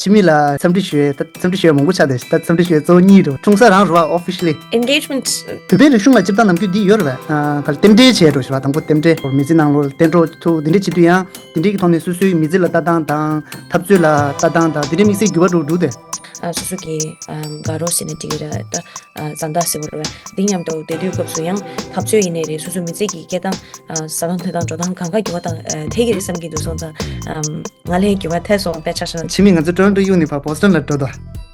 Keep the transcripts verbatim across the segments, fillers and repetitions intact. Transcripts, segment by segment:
འཆི་མེད་ལ་འཚམས་འདྲི་ཞུ་ཡས། ད་འཚམས་འདྲི་ཞུ་ཡས་མང་པོ་ཆགས་བསྡད་ཤག་ད་འཚམས་འདྲི་ཞུ་ཡས་གཙོ་བོ་གཉིས་རེད། འཁྲུངས་ས་རང་རེད་བ། ཨོ་ཕི་ཤི་ལི། Engagement། བོད་པའི་རིག་གཞུང་ལ་སྤྱིར་བཏང་ནམ་རྒྱུན་འདི་ཡོད་རེད་བས། ཨ། ག་ལ་རྟེན་འབྲེལ་བྱས་འགྲོ་ཞུ་བ། དང་པོ་རྟེན་འབྲེལ། མི་ཚེ་ནང་ལོགས་ལ་གཏན་གྲོགས་ཐུག་འདི་འདྲས་བྱེད་དུས་ཡང་འདི་འདྲས་ཀྱི་ཐོག་ནས་སོ་སོའི་མི་ཚེ་ལ་ལྟ་སྟངས་དང་འཐབ་རྩོད་ལ་ལྟ་སྟངས་དང་འདི་འདྲས་དམིགས་བསལ་འགྱུར་བ་འགྲོ་འགྲོ་དེ། ཨ། སོ་སོ་གི་ཨམ་དགའ་རོགས་ཟེར་ན་འགྲིག་གི་རེད། ད་ཨ་བཟའ་ཟླ་ཟེར་བ་རེད་བས། འདི་མཉམ་དུ་བསྡད་དུས་སྐབས་སུ་ཡང་འཐབ་རྩོད་ཡིན་ནའི་རེད། སོ་སོའི་མི་ཚེ་གི་སྐྱེལ་སྟངས། ཨ། བཟའ་སྟངས་འཐུང་སྟངས་འགྲོ་སྟངས་གང་ག་འགྱུར་བ་དང་ཨ་ཐེབས་ཀྱི་རེད་བསམ་གྱི་འདུག་སོང་ཙང་། ཨམ། ང་ལ་འགྱུར་བ་ཐེབས་སོང་། དཔེ་ཆ་བཞག་ན། འཆི་མེད་ང་ཚོ་ཊོ་རོན་ཊོ་གཡུགས་ནས་ཕར་བྷོ་སི་ཊོན་ལ་འགྲོ་དོ།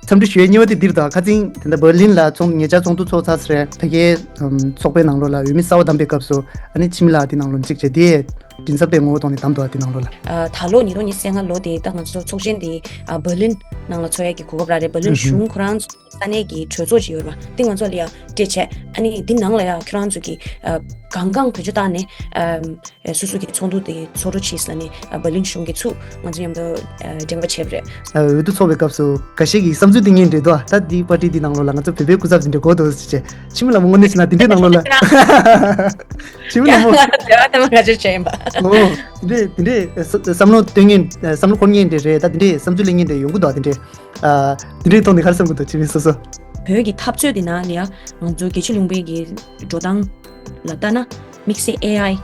འཚམས་འདྲི་ཞུ་ཡས་གཉིས་པ་དེ་འདིར་དང་ཁ་སང་དེ་འདྲ་འབར་ལིན་ལ་ཚོགས། ཉེ་ཆར་ཚོགས་འདུ་ཚོགས་ཚར་ཟེར། ཕ་གིའི་ཨམ་ཚོགས་པའི་ནང་ལོགས་ལ་འོས་མི་གསར་པ་བདམས་པའི་སྐབས་སུ་ཨ་ནི་འཆི་མེད་ལགས་དེ་ནང་ལོགས་གཅིག་བྱས། དེ་མགྲིན་ཚབ་པའི་ངོ་བོ་ཐོག་ནས་བདམས་འདུག་བ། དེ་ནང་ལོགས་ལ། ཨ། ད་ལོ་ཉིས་སྟོང་ཉི་ཤུ་རྩ་ལྔ་ལོ་དེ་ད་ང་ཚོ་ཚོགས་ཆེན་དེ་ཨ་འབར་ལིན་ནང་ལ་ཚོགས་ཡས་ཀྱི་གོ་སྐབས་རག་རེད། འབར་ལིན་གཞུང་ཁོ་རང་ཚོ་ས་གནས་ཀྱི་གྲོས་ཚོགས་ཅིག་ཡོད་རེད་བ། དེ་ང་ཚོ་ལ་ཡང་སྤྲད་བྱས། ཨ་ནི་འདི་ནང་ལ་ཡང་ཁྱོད་རང་ཚོ་གི་ཨ་གང་གང་བེད་སྤྱོད་བཏང་ནས་ཨ་སོ་སོ་གི་ཚོགས་འདུ་དེ་ཚོགས་འགྲོ་བྱེད་ཟེར་ནས་ཨ་འབར་ལིན་གཞུང་གིས་ཚུར་ང་ཚོ་མཉམ་དུ་ཨ་འགྲེམས་པ་བྱས་པ་རེད། ཨ། འོས་བསྡུ་ཚོགས་པའི་སྐབས་སུ་འགའ་ཤས་ཀྱིས་བསམ་ཚུལ་དེ་སྙན་འདྲ་འདུག་ད་འདི་པར་ཊི་འདི་ནང་ལོགས་ལ་ང་ཚོ་བོད་པའི་སྐུ་ཚབ་དེ་འདྲ་དགོས་འདུག་ཟེར་བྱས། འཆི་མེད་ལགས་དངོས་གནས་བྱས་ན་དེ་འདྲའི་ནང་ལོགས་ལ། འཆི་མེད་ལགས་མོ། ལྟ་བ་ལྟ་བ་ང་ཚོ་བྱས་ཡིན་པ། ཨོ། དེ་འདྲའི་དེ་འདྲའི་བསམ་བློ་སྟོན་མཁན། བསམ་བློ་འཁོར་མཁན་དེ་རེད། ད་དེ་འདྲའི་བསམ་ཚུལ་གླེང་མཁན་དེ་ཡོང་གི་འདུག་དེ་འདྲའི། ཨ། དེ་འདྲའི་ཐོག་ནས་ག་རེ་བསམ་གྱི་འདུག་འཆི་མེད་སོ་སོ། བོད་ཀྱི་འཐབ་རྩོད་དེ་ནང་ལ་ཡང་ང་ཚོ་རྒྱལ་སྤྱི་ལུང་པའི་གི་འགྲོ་སྟངས་ལ་ལྟ་ན། དམིགས་བསལ་ཨེ་ཨའི།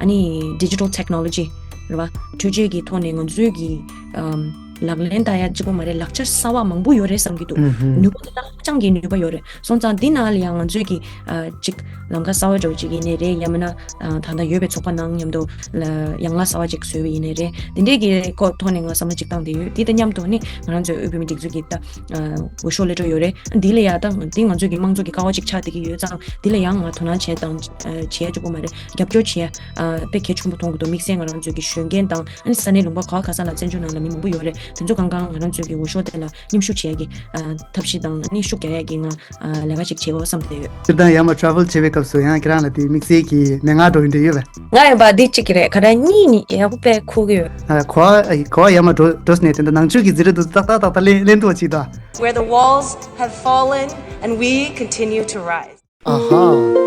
ཨ་ནི་ཌི་ཇི་ཊལ་ཊེག་ནོ་ལོ་ཇི་རེད་བ། འཕྲུལ་ཆས་ཀྱི་ཐོག་ནས་ང་ཚོའི་གི་ཨམ་ལག་ལེན་བསྟར་ཡ་གཅིག་པོ་མ་རེད། ལག་ཆ་གསར་བ་མང་པོ་ཡོད་རེད་བསམ་གྱི་འདུག་ཨུ་ཧུམ། ནུས་པ་དེ་ཧ་ཅང་གི་ནུས་པ་ཡོད་རེད། སོང་ཙང་འདི་ནང་ལ་ཡང་ང་ཚོས་ཀྱི་ཨ་ཅིག་ལམ་ཁ་གསར་བ་འདྲ་བོ་ཅིག་ཡིན་ནའི་རེད། ཡང་མིན་ན་ཨ་ད་ལྟ་ཡོད་པའི་ཚོགས་པ་ནང་མཉམ་དུ་ལ་ཡང་ལ་གསར་བ་ཅིག་བཟོས་པ་ཡིན་ནའི་རེད། འདི་འདྲའི་གི་སྐོར་ཐོག་ནས་ང་བསམ་བློ་ཅིག་བཏང་བསྡད་ཡོད། འདི་དང་མཉམ་དུ་ནི་ང་རང་ཚོའི་དབུས་བོད་མིའི་སྒྲིག་འཛུགས་ཀྱི་ད་ཨ་འོས་ཤོག་ལས་འགྲོ་ཡོད་རེད། འདི་ལ་ཡ་ད་འདི་ང་ཚོའི་གི་དམངས་གཙོ་གི་ཀ་བ་ཅིག་ཆགས་བསྡད་ཀྱི་ཡོད་ཙང་། འདི་ལ་ཡང་ང་དོ་སྣང་བྱས་དང་ཨ་བྱེད་ཡ་གཅིག་པོ་མ་རེད། རྒྱབ་སྐྱོར་བྱེད་ཡ་ཨ་དཔེ་གལ་ཆེན་པོ་མཐོང་གི་འདུག་དམིགས་བསལ་ང་རང་ཚོའི་གི་གཞོན་སྐྱེས་དང་། ཨ་ནི་ས་གནས་ལུང་པ་ག་བ་ག་ས་ལ་བཙན་བྱོལ་ནང་ལ་མི་མང་པོ་ཡོད་རེད། དེ་ཚོ་གང་གང་ང་རང་ཚོའི་གི་འོས་ཤོག་དེ་ལ་མཉམ་ཞུགས་བྱེད་ཡ་གི་ཨ་ཐབས་ཤེས་དང་། ཨ་ནི་ཤུགས་རྒྱག་ཡ་གི་ང་ཨ་ལས་ཀ་ཞིག་བྱེད་དགོས་བསམ་བསྡད་ཡོད། སྤྱིར་བཏང་ཡར་མར་ཊ་རེ་ཝལ་བྱེད་པའི་སྐབས་སུ་ཡང་ཁྱེད་རང་ལ་དེ་དམིགས་བསལ་གྱི་མན་ངག་འདྲ་བོ་འདྲ་ཡོད་པས། ང་ཡིན་པ་འདི་གཅིག་གི་རེད། ཁ་བྲལ་གཉིས་ནི་ཡག་པོ་དཔེ་ཁུག་གི་ཡོད། ཨ། གོ་བ་གོ་བ་ཡར་མར་འགྲོ་འགྲོ་ནས་དེ་འདྲ་ནང་ཆོས་ཀྱི་ཟི་ར་དུ་ཏག་ཏག་ཏག་ཏག་ལེན་ལེན་ཐུབ་པ་ཅིག་དང་། Where the walls have fallen and we continue to rise. ཨ་ཧ།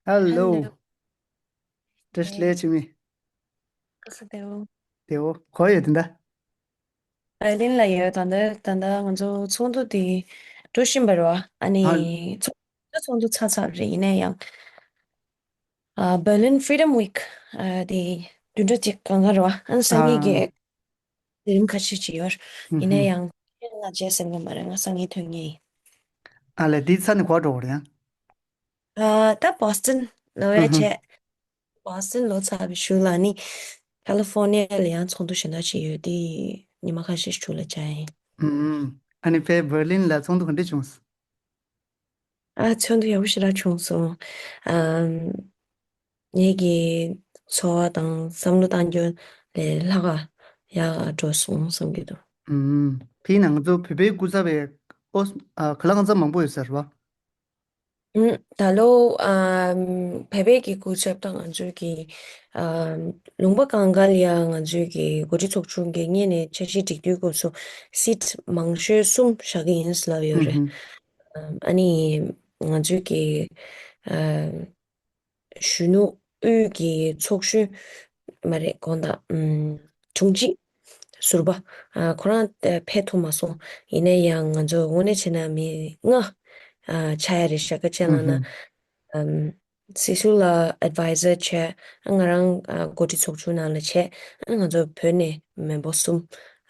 ཧེ་ལོ། ཧེ་ལོ། བཀྲ་ཤིས་བདེ་ལེགས། འཆི་མེད། བཀྲ་ཤིས་བདེ་ལེགས། བདེ་པོ། ག་པར་ཡོད་དེ་འདྲ། བར་ལིན་ལ་ཡོད། ད་ལྟ་ད་ལྟ་ང་ཚོ་ཚོགས་འདུ་དེ་འགྲོ་བཞིན་པ་རེད་བ། ཨ་ནི་ཨ། ཚོགས་ཚོགས་འདུ་ཚར་ཚར་རེད། ཡིན་ན་ཡང་ཨ་Berlin Freedom Week ཨ་དེ་བདུན་ཕྲག་གཅིག་སྒང་ག་རེད་བ། ཨ་ནི་སང་ཉིན་གྱི་ཨ་ལས་རིམ་ཁ་ཤས་ཅིག་ཡོད། ཨུ་ཡིན་ན་ཧུམ། ཡང་ཁྱེད་ང་བརྗེད་སོང་གི་མ་རེད། ང་སང་ཉིན་ཐོན་ངེས་ཡིན། ཨ་ལས། དེ་ཚར་ནས་ག་པར་འགྲོ་དགོས་རེད་ཡང་། ཨ་ད་Boston་ལོག་ཡ་ཨུ་ཧུམ། བྱས། Boston་ལོག་ཚར་བའི་གཞུག་ལ་ནི་California་ལ་ཡང་ཚོགས་འདུ་གཞན་དག་ཅིག་ཡོད་དེ། ཉི་མ་ཁ་ཤས་ཤིག་ལ་བཅར་ཡིན། ཨུམ། ཨ་ནི་ཕར་Berlin་ལ་ཚོགས་འདུ་ག་འདྲ་བྱུང་སོང་། ཨ་ཚོགས་འདུ་ཡག་པོ་ཞེ་དྲག་བྱུང་སོང་། ཨམ། ངེད་ཀྱི་འཚོ་བ་དང་བསམ་བློ་གཏང་རྒྱུ་ལས་ལྷག་ག་ཡག་ག་འགྲོ་སོང་བསམ་གྱི་འདུག་ཨུམ། དེ་ཡིན་ན་ང་ཚོ་བོད་པའི་སྐུ་ཚབ་པའི་ཨོ། ཨ། ག་ལ་གང་འཚམ་མང་པོ་ཡོད་ས་རེད་བ། ཨུམ། ད་ལོ་ཨམ་བོད་པའི་གི་སྐུ་ཚབ་དང་ང་ཚོའི་གི་ཨམ་ལུང་པ་གང་ག་ལ་ཡང་ང་ཚོའི་གི་འགོ་ཁྲིད་ཚོགས་ཆུང་གི་སྔོན་ནས་འཆར་གཞི་སྒྲིག་དུས་སྐབས་སུ་སིཊ་མང་ཤོས་གསུམ་བཞག་གི་ཡིན་ཟེར་ལབ་ཡོད་རེད། ཨུམ། ཨམ་ཨ་ནི་ང་ཚོའི་གི་ཨམ་གཞོན་ནུ་དབུས་ཀྱི་ཚོགས་གཞོན་མ་རེད། དགོངས་དག་ཨམ་དྲུང་ཆེ་ཟུར་པ་ཨ་ཁོ་རང་ཨ་ཕེབས་ཐུབ་མ་སོང་། ཡིན་ན་ཡང་ང་ཚོ་དངོས་གནས་བྱས་ན་མི་ལྔ་ཨ་ཆགས་ཡ་རེད་ཤག་ག་བྱས་ལབ་ན། ཨུ་ཧུམ། ཨམ་སྲིད་ཟུར་ལ་ཨེཌ་ཝའི་ཟར་བྱས། ཨ་ང་རང་ཨ་འགོ་ཁྲིད་ཚོགས་ཆུང་ནང་ལ་བྱས། ཨ་ང་ཚོ་བོད་ནས་མི་འབོར་གསུམ་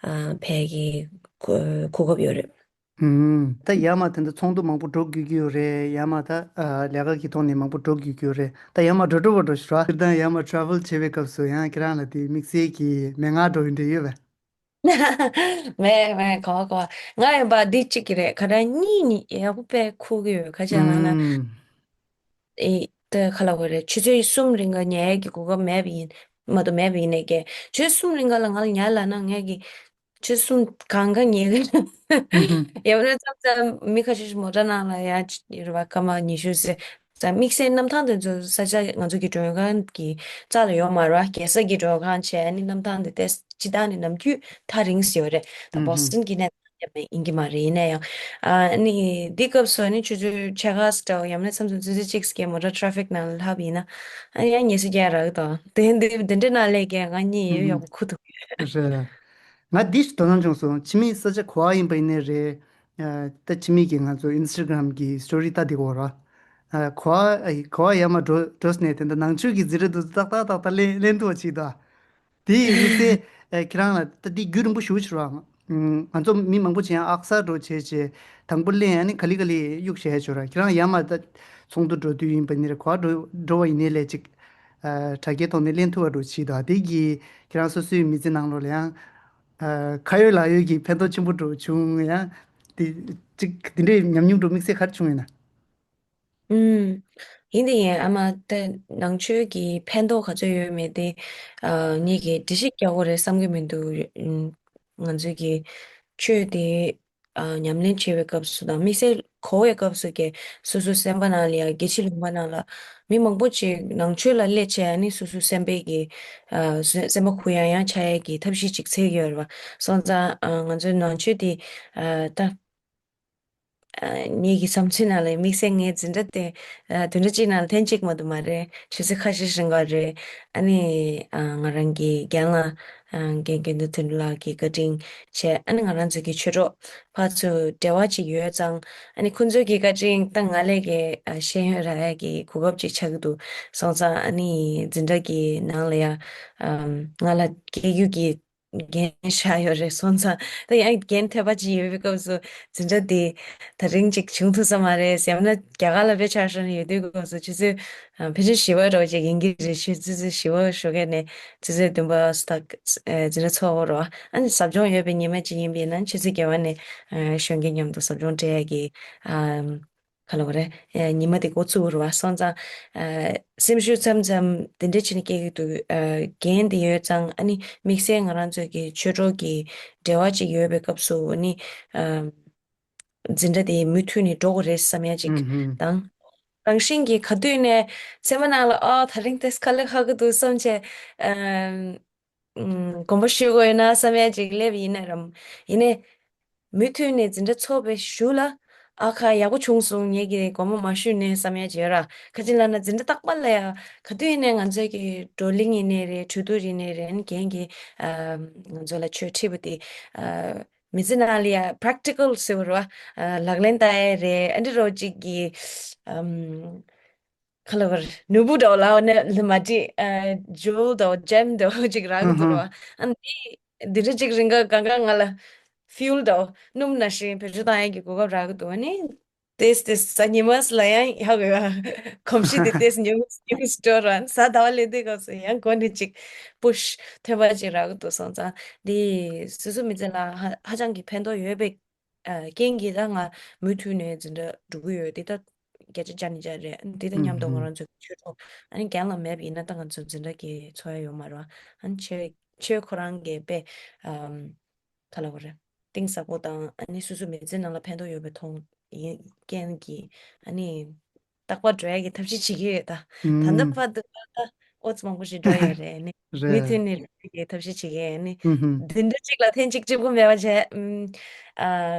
ཨ་ཕེབས་ཀྱི་གོ་གོ་སྐབས་ཡོད་རེད། ཧུམ། ད་ཡར་མར་དེ་འདྲ་ཚོགས་འདུ་མང་པོ་འགྲོ་དགོས་ཀྱི་ཡོད་རེད། ཡར་མར་ད་ཨ་ལས་ཀ་གི་ཐོག་ནས་མང་པོ་འགྲོ་དགོས་ཀྱི་ཡོད་རེད། ད་ཡར་མར་འགྲོ་འགྲོ་བ་འགྲོ་ཞུ་ར། སྤྱིར་བཏང་ཡར་མར་ཊ་རེ་ཝལ་བྱེད་པའི་སྐབས་སུ་ཡང་ཁྱེད་རང་ལ་དེ་དམིགས་བསལ་གྱི་མན་ངག་འདྲ་བོ་འདྲ་ཡོད་པས། མེད་མེད། གོ་གོ་ང་ཡིན་པ་འདི་གཅིག་གི་རེད། ཁ་བྲལ་གཉིས་ནི་ཡག་པོ་དཔེ་ཁུག་གི་ཡོད། ག་ཅི་ལབ་ན། ཨུམ། ཨེ་ད་ག་ལབ་དགོས་རེད། ཆུ་ཚོད་གསུམ་རིང་ག་ཉལ་ཡས་ཀྱི་གོ་སྐབས་མེད་པ་ཡིན། མ་གཏོགས་མེད་པ་ཡིན་ནའི་ཀྱེ། ཆུ་ཚོད་གསུམ་རིང་ག་ལ་ང་ལ་ཉལ་ལབ་ན་ངས་ཀྱི་ཆུ་ཚོད་གསུམ་གང་ག་ཉལ་གི་ཨུ་ཧུམ། ཡོད་རེད། མཚམས་མཚམས་མི་ཁ་ཤས་ཤིག་མོ་ཊ་ནང་ལ་ཡར་ཡོད་རེད་བ། སྐར་མ་ཉི་ཤུ་ཙམ། ད་དམིགས་བསལ་གནམ་ཐང་དེ་ཚོ་ས་ཆ་ང་ཚོ་གི་མགྲོན་ཁང་གི་རྩ་ལ་ཡོད་མ་རེད་བ། རྒྱལ་ས་གི་མགྲོན་ཁང་བྱས། ཨ་ནི་གནམ་ཐང་དེ་ཏོག་ཙམ་སྤྱིར་བཏང་ནས་ནམ་རྒྱུན་ཐག་རིང་ས་ཡོད་རེད། ད་ཨུ་ཧུམ། བྷོ་སི་ཊོན་གྱི་གནས་ ཡ་མེད་ཡིན་གྱི་མ་རེད། ཡིན་ན་ཡང་ཨ་ནི་འདི་སྐབས་སུ་ཨ་ནི་ཆུ་ཚོད་ཕྱེད་ཀ་ཙམ་འདྲ་བོ་ཡང་མིན་ན་མཚམས་མཚམས་ཆུ་ཚོད་གཅིག་ཙམ་མོ་ཊ་ཊ་རེ་ཕིག་ནང་ལ་ལྷག་པ་ཡིན་ན་ཨ་ནི་ཡང་ཉལ་ས་རྒྱག་རག་གི་འདུག་དེ་འདི་འདི་འདྲ་ནང་ལས་ཀྱང་ང་གཉིད་ཡོད་ཡོད་པ་ཁུ་ཐུག་ཡོད། རེད། ང་འདི་ཞིག་དོ་སྣང་བྱུང་སོང་། འཆི་མེད་ས་ཆ་ག་པར་ཡིན་པ་ཡིན་ནའི་རེད། ཨ་ད་འཆི་མེད་ཀྱི་ང་ཚོ་ཨིན་སི་ཊ་གྷ་རམ་གྱི་སི་ཊོ་རི་ལྟ་བསྡད་ཀྱི་ཡོད་རེད། ཨ་ག་པར་ཨ་ག་པར་ཡར་མར་འགྲོ་འགྲོ་ཟེར་ནས་དེ་འདྲ་ནང་ཆོས་ཀྱི་འཛིན་གྲྭ་དེ་ཚོ་ཏག་ཏག་ཏག་ཏག་ལེན་ལེན་ཐུབ་པ་བྱེད་དོ། དེ་ཡི་དམིགས་བསལ་ཨ་ཁྱེད་རང་ལ་ད་འདི་རྒྱུན་རིང་པོ་ཞེ་པོ་ཅིག་རེད་པ། ང་ཚོ་མི་མང་པོ་ཅིག་ཡང་ཨག་གསར་འདྲ་བོ་བྱས་བྱས་དང་པོ་ལེན། ཨ་ནི་ག་ལེ་ག་ལེ་གཡུག་བཞག་ཡ་ཅིག་ཡོད་རེད། ཁྱེད་རང་ཡར་མར་ད་ཚོགས་འདུ་འགྲོ་དུས་ཡིན་པ་ཡིན་ནའི་རེད། ག་པར་འགྲོ་འགྲོ་བ་ཡིན་ནའི་ལས་ཅིག་ཨ་དྲ་རྒྱའི་ཐོག་ནས་ལེན་ཐུབ་པ་འདྲ་བྱེད་དོ། དེ་གིས་ཁྱེད་རང་སོ་སོའི་མི་ཚེ་ནང་ལོགས་ལ་ཡང་ཨ་ཁ་ཡོད་ལག་ཡོད་ཀྱི་ཕན་ཐོགས་ཆེན་པོ་འདྲ་བྱུང་ཡང་། དེ་ཅིག་དེ་འདྲའི་ཉམས་མྱོང་འདྲ་དམིགས་བསལ་ག་རེ་བྱུང་ཡོད་ན། ཨུམ། ཡིན་དེ་ཡིན། ཨ་མ་ད་ནང་ཆོས་ཀྱི་ཕན་ཐོགས་ག་ཚོད་ཡོད་མེད་དེ་ཨ་ངེད་ཀྱིས་འགྲེལ་བཤད་རྒྱག་དགོས་རེད་བསམ་གྱི་མི་འདུག་ཨུམ། ང་ཚོས་ཀྱི་ཆོས་དེ་ཨ་ཉམས་ལེན་བྱེད་པའི་སྐབས་སུ་དང་དམིགས་བསལ་གོ་བའི་སྐབས་སུ་ཀྱི་སོ་སོའི་སེམས་པ་ནང་ལ་ཡང་རྒྱལ་སྤྱི་ལུང་པ་ནང་ལ་མི་མང་པོ་ཅིག་ནང་ཆོས་ལ་སླེབས་བྱས་ཨ་ནི་སོ་སོའི་སེམས་པའི་གི་ཨ་སེམས་པ་གུ་ཡངས་ཡངས་ཆགས་ཡས་ཀྱི་ཐབས་ཤེས་ཅིག་འཚོལ་གྱི་ཡོད་རེད་པ། སོང་ཙང་ཨ་ང་ཚོའི་ནང་ཆོས་དེ་ཨ་ད་ཨ་ངེད་ཀྱི་བསམ་ཚུལ་ནང་ལ་དམིགས་བསལ་ངའི་འཛིན་གྲྭ་དེ་ཨ་བདུན་ཕྲག་གཅིག་ནང་ལ་ཐེངས་གཅིག་མ་གཏོགས་མ་རེད། ཆུ་ཚོད་ཁ་ཤས་རིང་ག་རེད། ཨ་ནི་ཨ་ང་རང་གི་རྒན་ལགས་ཨ་རྒན་དགེ་འདུན་དོན་གྲུབ་ལགས་ཀྱི་བཀའ་དྲིན་བྱས། ཨ་ནི་ང་རང་ཚོ་གི་ཆོས་གྲོགས་ཕར་ཚུར་འབྲེལ་བ་ཅིག་ཡོད་ཙང་ཨ་ནི་ཁོང་ཚོའི་གི་བཀའ་དྲིན་ད་ང་ལས་ཀྱི་ཨ་ཤེས་ཡོན་རག་ཡ་གི་གོ་སྐབས་ཅིག་ཆགས་ཀྱི་འདུག་སོང་ཙང་ཨ་ནི་འཛིན་གྲྭ་གི་ནང་ལ་ཡ་ཨ་ང་ལ་སྐད་སྒྱུར་གྱི་འགན་བཞག་ཡོད་རེད། སོང་ཙང་ད་ཡང་འགན་ཐེབས་པ་ཅིག་ཡོད་པའི་སྐབས་སུ་འཛིན་གྲྭ་འདི་ད་རིང་ཅིག་བྱུང་ཐུབ་ས་མ་རེད། ཡང་ན་རྒྱ་གར་ལ་དཔེ་ཆ་བཞག་ན་ཡོད་དུས་སྐབས་སུ་ཆུ་ཚོད་ཨ་ཕལ་ཆེར་བཞི་པ་འདྲ་བོ་ཅིག་ཡིན་གྱི་རེད། ཆུ་ཚོད་བཞི་པ་ཞོགས་ཀས་ནས་ཆུ་ཚོད་བདུན་པ་སུ་དག་ཨ་འཛིན་གྲྭ་ཚོགས་ཡོད་རེད་པ། ཨ་ནི་ཟབ་སྦྱོང་ཡོད་པའི་ཉི་མ་ཅིག་ཡིན་པ་ཡིན་ན་ཆུ་ཚོད་བརྒྱད་པ་ནས་ཨ་གཞོན་སྐྱེས་མཉམ་དུ་ཟབ་སྦྱོང་སྤྲད་ཡ་གི་ཨ་ག་ལབ་དགོས་རེད། ཨ་ཉི་མ་དེ་འགོ་བཙུགས་རེད་པ། སོང་ཙང་ཨ་སེམས་ཤུགས་མཚམས་མཚམས་དེ་འདྲ་བྱས་ནས་སྐྱེ་གི་འདུག་ཨ་འགན་དེ་ཡོད་ཙང་ཨ་ནི་དམིགས་བསལ་ང་རང་ཚོ་གི་ཆོས་གྲོགས་ཀྱི་འབྲེལ་བ་ཅིག་ཡོད་པའི་སྐབས་སུ་ཨ་ནི་ཨ་འཛིན་གྲྭ་དེ་མུ་མཐུད་ནས་འགྲོ་དགོས་རེད་བསམ་ཡ་ཅིག་ཨུ་ཧུམ། དང་། རང་བཞིན་གྱིས་ག་དུས་ནས་སེམས་པ་ནང་ལ་ཨ་ད་རིང་ཏོག་ཙམ་དཀའ་ལས་ཁག་གི་འདུག་བསམ་བྱས་ཨ་ཨུམ། དགོངས་པ་ཞུ་དགོས་ཡོད་ན་བསམ་ཡ་ཅིག་སླེབས་ཡིན་ན་རམ། ཡིན་ནའི། མུ་མཐུད་ནས་འཛིན་གྲྭ་ཚོགས་པའི་གཞུག་ལ། ཨ་ཁ་ཡག་པོ་བྱུང་སོང་། ངེད་ཀྱིས་དགོངས་པ་མ་ཞུས་ནས་བསམ་ཡ་ཅིག་ཡོད་ར། ག་ཅི་ལབ་ན་འཛིན་གྲྭ་རྟག་པར་ལ་ཡ། ག་དུས་ཡིན་ནའི་ང་ཚོའི་གི་བགྲོ་གླེང་ཡིན་ནའི་རེད། གྲོས་བསྡུར་ཡིན་ནའི་རེད། ཨ་ནི་རྒན་གྱིས་ཨ་ང་ཚོ་ལ་ཆོས་ཁྲིད་པ་དེ་ཨ་མི་ཚེ་ནང་ལ་ཡ་practical་ཟེར་བ་རེད་པ། ཨ་ལག་ལེན་བསྟར་ཡ་རེད། ཨ་འདྲ་རོ་ཅིག་གི་ཨམ། ག་ལ་བར་ནོར་བུ་འདྲ་བོ་ལ་ནི་མ་བྲིས། ཨ་jewel་འདྲ་བོ་gem་འདྲ་བོ་ཅིག་རག་གི་འདུག་ར། ཨ་འདི་འདི་འདྲ་ཅིག་རིང་ག་གང་ག་ང་ལ་fuel་འདྲ་བོ་སྣུམ་ནང་བཞིན་བེད་སྤྱོད་བཏང་ཡ་གི་གོ་སྐབས་རག་གི་འདུག་ཨ་ནི་ཏེས་ཏེས་གཟའ་ཉི་མ་ལ་ཡང་ཡག་གི་ཡ། གོམས་གཤིས་དེ་ཏེས་ཉུང་ཉུང་འགྲོ་ར། གཟའ་ཟླ་བ་ལས་དུས་སྐབས་སུ་ཡང་འགོ་ནས་ཅིག་push་ཐོན་པ་ཅིག་རག་གི་འདུག་སོང་ཙང་འདི་སོ་སོ་མི་ཚེ་ལ་ཧ་ཧ་ཅང་གི་ཕན་ཐོགས་ཡོད་པའི་ཨ་རྐྱེན་གྱིས་ད་ང་མུ་མཐུད་ནས་འཛིན་གྲྭ་འགྲོ་གི་ཡོད། དེ་ད་བརྒྱ་ཆ་བརྒྱ་ནས་བརྒྱ་རེད། དེ་ད་མཉམ་དུ་ང་རང་ཚོ་ཆོས་གྲོགས་ཨ་ནི་རྒན་ལགས་མེད་པ་ཡིན་ན་ད་ང་ཚོ་འཛིན་གྲྭ་གི་འཚོ་ཡ་ཡོད་མ་རེད་པ། ཨ་ནི་ཆོས་ཆོས་ཁོ་རང་གི་དཔེ་ཨམ་ག་ལབ་དགོས་རེད། གཏིང་ཟབ་པོ་དང་ཨ་ནི་སོ་སོ་མི་ཚེ་ནང་ལ་ཕན་ཐོགས་ཡོད་པའི་མཐོང་ཡིན་རྐྱེན་གྱིས་ཨ་ནི། རྟག་པར་འགྲོ་ཡ་གི་ཐབས་ཤེས་བྱེད་ཀྱི་ཡོད་ད། ད་ལྟ་ཨུམ། བར་དུ་ད་ཨོ་ཙི་མང་པོ་ཞིག་འགྲོ་ཡོད་རེད་ནི། རེད། མུ་མཐུད་ནས་འགྲོ་ཡ་གི་ཐབས་ཤེས་བྱེད་ཀྱི་ཡོད་ནི། ཨུམ་ཧུམ། འདི་འདྲ་གཅིག་ལ་ཐེངས་གཅིག་གཅིག་པོ་མེད་པ་བྱས། ཨུམ། ཨ་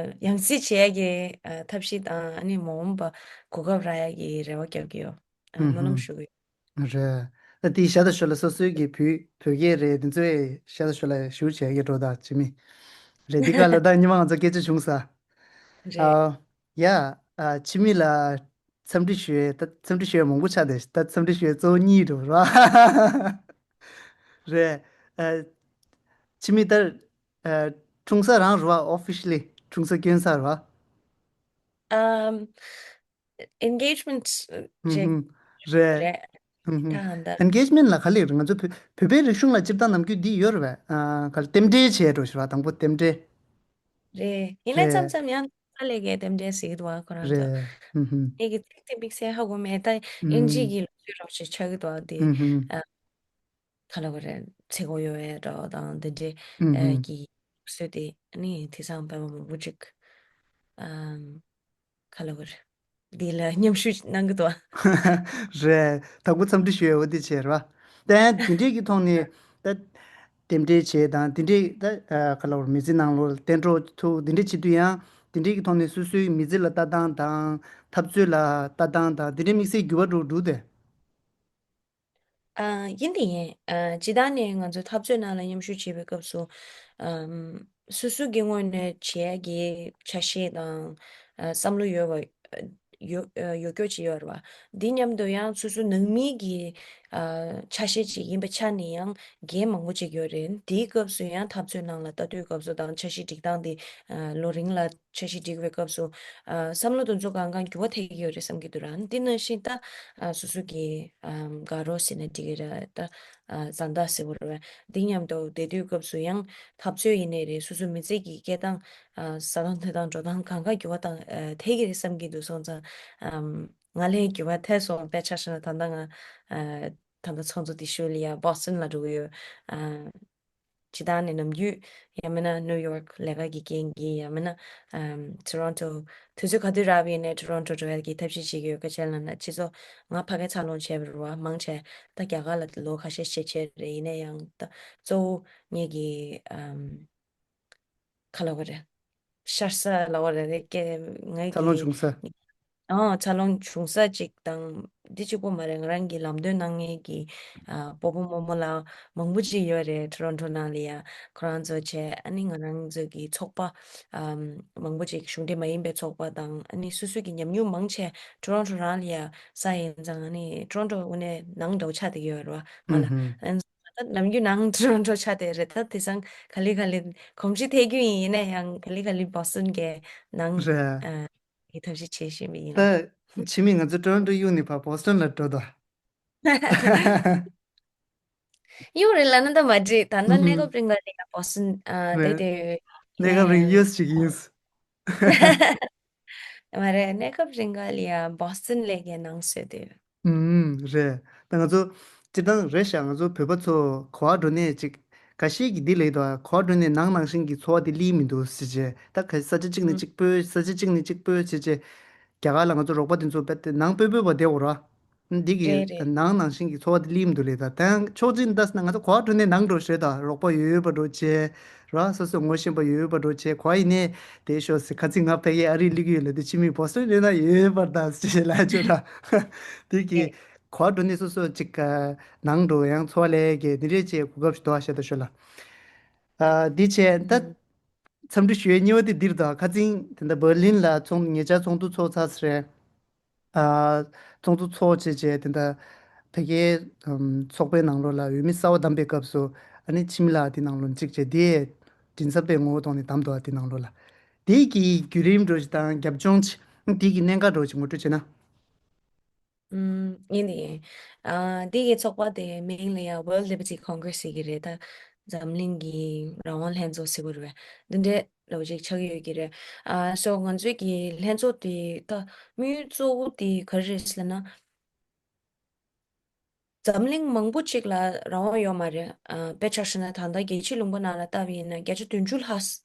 ཡང་སྲིད་བྱེད་ཡ་གི་ཨ་ཐབས་ཤེས་དང་ཨ་ནི་མ་འོངས་པ་གོ་སྐབས་རག་ཡ་གི་རེ་བ་རྒྱག་གི་ཡོད། ཨ་ཨུམ་སྨོན་ལམ་ཧུམ། ཞུ་གི་ཡོད། རེད། ད་དེའི་ཤ་སྟག་ཤོད་ལ་སོ་སོའི་གི་བོད་བོད་སྐད་རེད། དེ་ཚོའི་ཤ་སྟག་ཤོད་ལ་ཞུ་བྱེད་ཀྱི་འགྲོ་ད་ཅི་མི། རེད། འདི་ག་ལ་ད་ཉི་མ་ང་ཚོ་སྐད་ཆ་བྱུང་ས། རེད། ཨ་ཡ། ཨ་འཆི་མེད་ལ་འཚམས་འདྲི་ཞུ་ཡས། ད་འཚམས་འདྲི་ཞུ་ཡས་མང་པོ་ཆགས་བསྡད། ད་འཚམས་འདྲི་ཞུ་ཡས་གཙོ་བོ་གཉིས་འགྲོ་ར། རེད། ཨ་འཆི་མེད་ད་ཨ་འཁྲུངས་ས་རང་རེད་པ། ཨོ་ཕི་ཤལ་ལི་འཁྲུངས་ས་སྐྱོན་ས་རེད་པ། ཨམ། engagement་ཅིག་ཧུམ་ཧུམ། རེད། རེད། ཧུམ་ཧུམ། ད་ཧ་ད། engagement་ལ་ག་ལེར་ང་ཚོ་བོད་བོད་པའི་རིག་གཞུང་ལ་སྤྱིར་བཏང་ནམ་རྒྱུན་འདི་ཡོད་རེད་པས། ཨ་ག་ལ་རྟེན་འབྲེལ་བྱས་འགྲོ་ཞེས་པ། དང་པོ་རྟེན་འབྲེལ། རེད། ཡིན་ནའི་རེད། མཚམས་མཚམས་ཡང་ཧ་ལས་ཀའི་རྟེན་འབྲེལ་ཟེར་གི་འདུག་ཨ་ཁོ་རང་ཚོ། རེད། ཧུམ་ཧུམ། ངེད་ཀྱི་ཚིག་དེ་དམིགས་བསལ་ཧ་གོ་མེད། ད་ཨིན་ཇི་ཧུམ། གི་ལོ་རྒྱུས་རོབ་ཅིག་ཆགས་ཀྱི་འདུག་ཨ་དེ། ཧུམ་ཧུམ། ཨ། ག་ལ་བ་རེད། ཚེ་གོ་ཡོ་ཨེ་འདྲ་བ་དང་དེ་འདྲའི་ཨུ་ཨེ་ཧུམ། གི་སྲོལ་དེ་ནི་དེང་སང་བོད་པ་མང་པོ་ཅིག་ཨམ། ག་ལ་བ་རེད། འདི་ལ་མཉམ་ཞུགས་གནང་གི་འདུག་ཨ། རེད། དང་པོ་འཚམས་འདྲི་ཞུ་ཡ་འོ་དེ་བྱས་རེད་པ། ད་དེ་འདྲའི་གི་ཐོག་ནས་ད་ རྟེན་འབྲེལ་བྱས་དང་དེ་འདྲས་ད་ཨ་ག་ལབ་དགོས་རེད། མི་ཚེ་ནང་ལོགས་ལ་གཏན་གྲོགས་ཐུག་དེ་འདྲས་བྱེད་དུས་ཡང་དེ་འདྲས་ཀྱི་ཐོག་ནས་སོ་སོའི་མི་ཚེ་ལ་ལྟ་སྟངས་དང་འཐབ་རྩོད་ལ་ལྟ་སྟངས་དང་དེ་འདྲས་དམིགས་བསལ་འགྱུར་བ་འགྲོ་འགྲོ་དེ། ཨ། ཡིན་དེ་ཡིན། ཨ། སྤྱིར་བཏང་ནས་ང་ཚོ་འཐབ་རྩོད་ནང་ལ་མཉམ་ཞུགས་བྱེད་པའི་སྐབས་སུ། ཨམ། སོ་སོ་གི་ངོས་ནས་བྱེད་ཡ་གི་ཆ་ཤས་དང་། ཨ། བསམ་བློ་ཡོད་པ། ཡོད། ཨ། ཡོད་སྐྱོ་ཅིག་ཡོད་རེད་བ། འདི་མཉམ་དུ་ཡང་སོ་སོ་ནང་མི་གི། ཨ། ཆ་ཤས་ཅིག་ཡིན་པའི་ཆ་ནས་ཡང་འགན་མང་པོ་ཅིག་ཡོད་རེད། དེའི་སྐབས་སུ་ཡང་འཐབ་རྩོད་ནང་ལ་ལྟ་དུས་སྐབས་སུ་དང་འཆར་གཞི་སྒྲིག་སྟངས་དེ། ཨ། ལོ་རིང་ལ་འཆར་གཞི་སྒྲིག་པའི་སྐབས་སུ། ཨ། བསམ་བློ་དེ་ཚོ་གང་གང་འགྱུར་བ་ཐེབས་ཀྱི་ཡོད་རེད་བསམ་གྱི་འདུག་ར། འདི་ནང་བཞིན་ད། ཨ། སོ་སོ་གི། ཨ། དགའ་རོགས་ཟེར་ན་འགྲིག་གི་རེད་ད། ཨ། བཟའ་ཟླ་ཟེར་བ་རེད། འདི་མཉམ་དུ་བསྡད་དུས་སྐབས་སུ་ཡང་འཐབ་རྩོད་ཡིན་ནའི་རེད། སོ་སོ་མི་ཚེ་གི་སྐྱེལ་སྟངས། ཨ། ཟ་སྟངས་འཐུང་སྟངས་འགྲོ་སྟངས་གང་ག་འགྱུར་བ་དང་། ཨ། ཐེབས་ཀྱི་རེད་བསམ་གྱི་འདུག་སོང་ཙང་། ཨམ། ང་ལ་འགྱུར་བ་ཐེབས་སོང་། དཔེ་ཆ་བཞག་ན་ད་ལྟ་ང་། ཨ། ད་ལྟ་ཚོགས་འདུ་དེ་ཞུ་ལ་ཡ་བོ་སི་ཊོན་ལ་འགྲོ་གི་ཡོད། ཨ། སྤྱིར་བཏང་ནས་ནམ་རྒྱུན་ཡང་མིན་ན་ནིའུ་ཡོག་ལས་ཀ་གི་རྐྱེན་གྱིས། ཡང་མིན་ན། ཨམ། ཊོ་རོན་ཊོ། དུས་ཚོད་ག་དུས་རག་པ་ཡིན་ནའི་ཊོ་རོན་ཊོ་འགྲོ་ཡ་གི་ཐབས་ཤེས་བྱེད་ཀྱི་ཡོད། སྐད་ཆ་ལབ་ན་སྤྱི་ཚོགས་ང་ཕ་གིར་འཚར་ལོངས་བྱས་པ་རེད་བ། མང་ཆེ་ད་རྒྱ་གར་ལ་ལོ་ཁ་ཤས་ཤིག་བྱས་རེད། ཡིན་ན་ཡང་ད་གཙོ་བོ་ངེད་ཀྱི། ཨམ། ག་ལབ་དགོས་རེད། ཤར་ས་ལབ་དགོས་རེད། ངའི་འཚར་ལོངས་གི། བྱུང་ས། ཨང་། འཚར་ལོངས་བྱུང་ས་ཅིག་དང་། འདི་གཅིག་པོ་མ་རེད། ང་རང་གི་ལམ་སྟོན་གནང་མཁན་གྱི། ཨ། སྤོ་བོ་རྨོ་མོ་ལགས་མང་པོ་ཅིག་ཡོད་རེད། ཊོ་རོན་ཊོ་ནང་ལ་ཡ། ཁོ་རང་ཚོ་བྱས། ཨ་ནི་ང་རང་ཚོ་གི་ཚོགས་པ། ཨམ། མང་པོ་ཅིག་གཞུང་འབྲེལ་མ་ཡིན་པའི་ཚོགས་པ་དང་། ཨ་ནི་སོ་སོ་གི་ཉམས་མྱོང་མང་ཆེ་ཊོ་རོན་ཊོ་རང་ལ་ཡ་བསགས་ཡིན་ཙང་། ཨ་ནི་ཊོ་རོན་ཊོ་དངོས་གནས་ནང་འདྲ་བོ་ཆགས་བསྡད་ཀྱི་ཡོད་རེད་བ། ང་ལ། ཨུ་ཧུ། ཨ། ད་ནམ་རྒྱུན་ནང་ཊོ་རོན་ཊོ་ཆགས་བསྡད་རེད། ད་དེང་སང་ག་ལེ་ག་ལེ་གོམས་གཤིས་ཐེབས་རྒྱུ་ཡིན། ཡིན་ན་ཡང་ག་ལེ་ག་ལེ་བོ་སི་ཊོན་གྱི་ནང་། རེད། ཨ། གི་ཐབས་ཤེས་བྱེད་བཞིན་པ་ཡིན། ད་ཕྱི་མིག་ང་ཚོ་ཊོ་རོན་ཊོ་གཡུགས་ནས་ཕར་བོ་སི་ཊོན་ལ་འགྲོ་དོ། གཡུགས་རེད་ལབ་ན་ད་མ་འགྲིག་ད་ལྟ་ཨུ་གནས་ཧུ། སྐབས་རིང་ག་ལ་ཡ་བོ་སི་ཊོན། ཨ། དེ་རེད། དེ། གནས་སྐབས་རིང་ཡ། ཡུ་ཨེས་ཅིག་ཡིན། མ་རེད། གནས་སྐབས་རིང་ག་ལ་ཡ་བོ་སི་ཊོན་ལ་གི་ནང་བཟོས་དེ། ཨུམ། རེད། ད་ང་ཚོ་སྤྱིར་བཏང་རེད་ཤག་ང་ཚོ་བོད་པ་ཚོ་ག་པར་འགྲོ་ནའི་ཅིག་འགའ་ཤས་ཀྱིས་འདི་ལབ་འདུག་ག་པར་འགྲོ་ནའི་ནང་ནང་བཞིན་གྱི་འཚོ་བ་འདི་སླེབས་མི་འདུག་ཟེར་བྱས། ད་ག་ས་ཆ་གཅིག་ནས་ཨུམ། གཅིག་སྤོས། ས་ཆ་གཅིག་ནས་གཅིག་སྤོས་བྱས་བྱས། རྒྱ་གར་ལ་ང་ཚོ་རོགས་པ་དེ་ཚོ་རྦད་དེ་ནང་སྤོས་སྤོས་པ་བསྡད་ཡོད་རེད། འདི་གི། རེད་རེད། ནང་ནང་བཞིན་གྱི་འཚོ་བ་འདི་སླེབས་མི་འདུག་ལབ་ད། ད་ཕྱོགས་གཅིག་ནས་ལྟས་ན་ང་ཚོ་ག་པར་འགྲོ་ནའི་ནང་འགྲོ་ཤོག་དང་། རོགས་པ་ཡོད་ཡོད་པ་འདྲ་བྱས། ར། སོ་སོ་ངོ་ཤེས་པ་ཡོད་ཡོད་པ་འདྲ་བྱས། ག་པར་ཡིན་ནའི་བསྡད་ཤོག་ཟེར། ཁ་རྩང་ང་ཕ་གིར་ཨ་རིར་སླེབས་ཀྱི་ཡོད་ལབ་དུས། ཕྱི་མིག་བོ་སི་ཊོན་ཡོད་ན་ཡོད་པར་གདའ་ཟེར་ལབ་ཡ་ཅིག་ཡོད་ར། དེ་གི། རེད། ག་པར་འགྲོ་ནའི་སོ་སོ་ཅིག་ནང་འགྲོ། ཡང་འཚོ་བ་ལས་ཀྱི་འདི་འདྲས་ཅིག་གོ་སྐབས་ཤིག་འདུག་ཨ། ཤ་སྟག་ཤོད་ལ། ཨ། འདི་བྱས་ད། ཨུམ། འཚམས་འདྲི་ཞུ་ཡའི་གཉིས་པ་དེ་འདིར་དང་། ཁ་རྩང་དེ་འདྲ་འབར་ལིན་ལ་ཚོགས། ཉེ་ཆར་ཚོགས་འདུ་ཚོགས་ཚར་ས་རེད། ཨ། ཚོགས་འདུ་ཚོགས་བྱས་བྱས་དེ་འདྲ་ཕ་གིའི། ཨམ། ཚོགས་པའི་ནང་ལོགས་ལ་འོས་མི་གསར་པ་བདམས་པའི་སྐབས་སུ། ཨ་ནི་འཆི་མེད་ལགས་དེ་ནང་ལོགས་གཅིག་བྱས། དེ་མགྲིན་ཚབ་པའི་ངོ་བོ་ཐོག་ནས་བདམས་འདུག་ཨ། དེ་ནང་ལོགས་ལ། དེ་གི་བརྒྱུད་རིམ་འདྲ་ཞིག་དང་རྒྱབ་ལྗོངས་ཅིག་དེ་གི་གནད་འགག་འདྲ་ཞིག་ངོ་སྤྲོད་བྱས་ན། ཨུམ། ཡིན་དེ་ཡིན། ཨ། འདི་གི་ཚོགས་པ་དེ་མིང་ལ་ཡ་World Liberty Congress ཟེར་གྱི་རེད། ད་འཛམ་གླིང་གི་རང་དབང་ལྷན་ཚོགས་ཟེར་བ་རེད་པས། འདི་འདྲའི་ལོ་ཅིག་ཆགས་ཀྱི་ཡོད་ཀྱི་རེད། ཨ། སོ་ང་ཚོའི་གི་ལྷན་ཚོགས་དེ་ད་དམིགས་ཡུལ་གཙོ་བོ་དེ་ག་རེ་རེད་ཟེར་ན། འཛམ་གླིང་མང་པོ་ཅིག་ལ་རང་དབང་ཡོད་མ་རེད། ཨ། དཔེ་ཆ་བཞག་ན་ད་ལྟ་རྒྱལ་སྤྱིའི་ལུང་པ་ནང་ལ་ལྟ་བ་ཡིན་ན་བརྒྱ་ཆ་བདུན་ཅུ་ལྷག་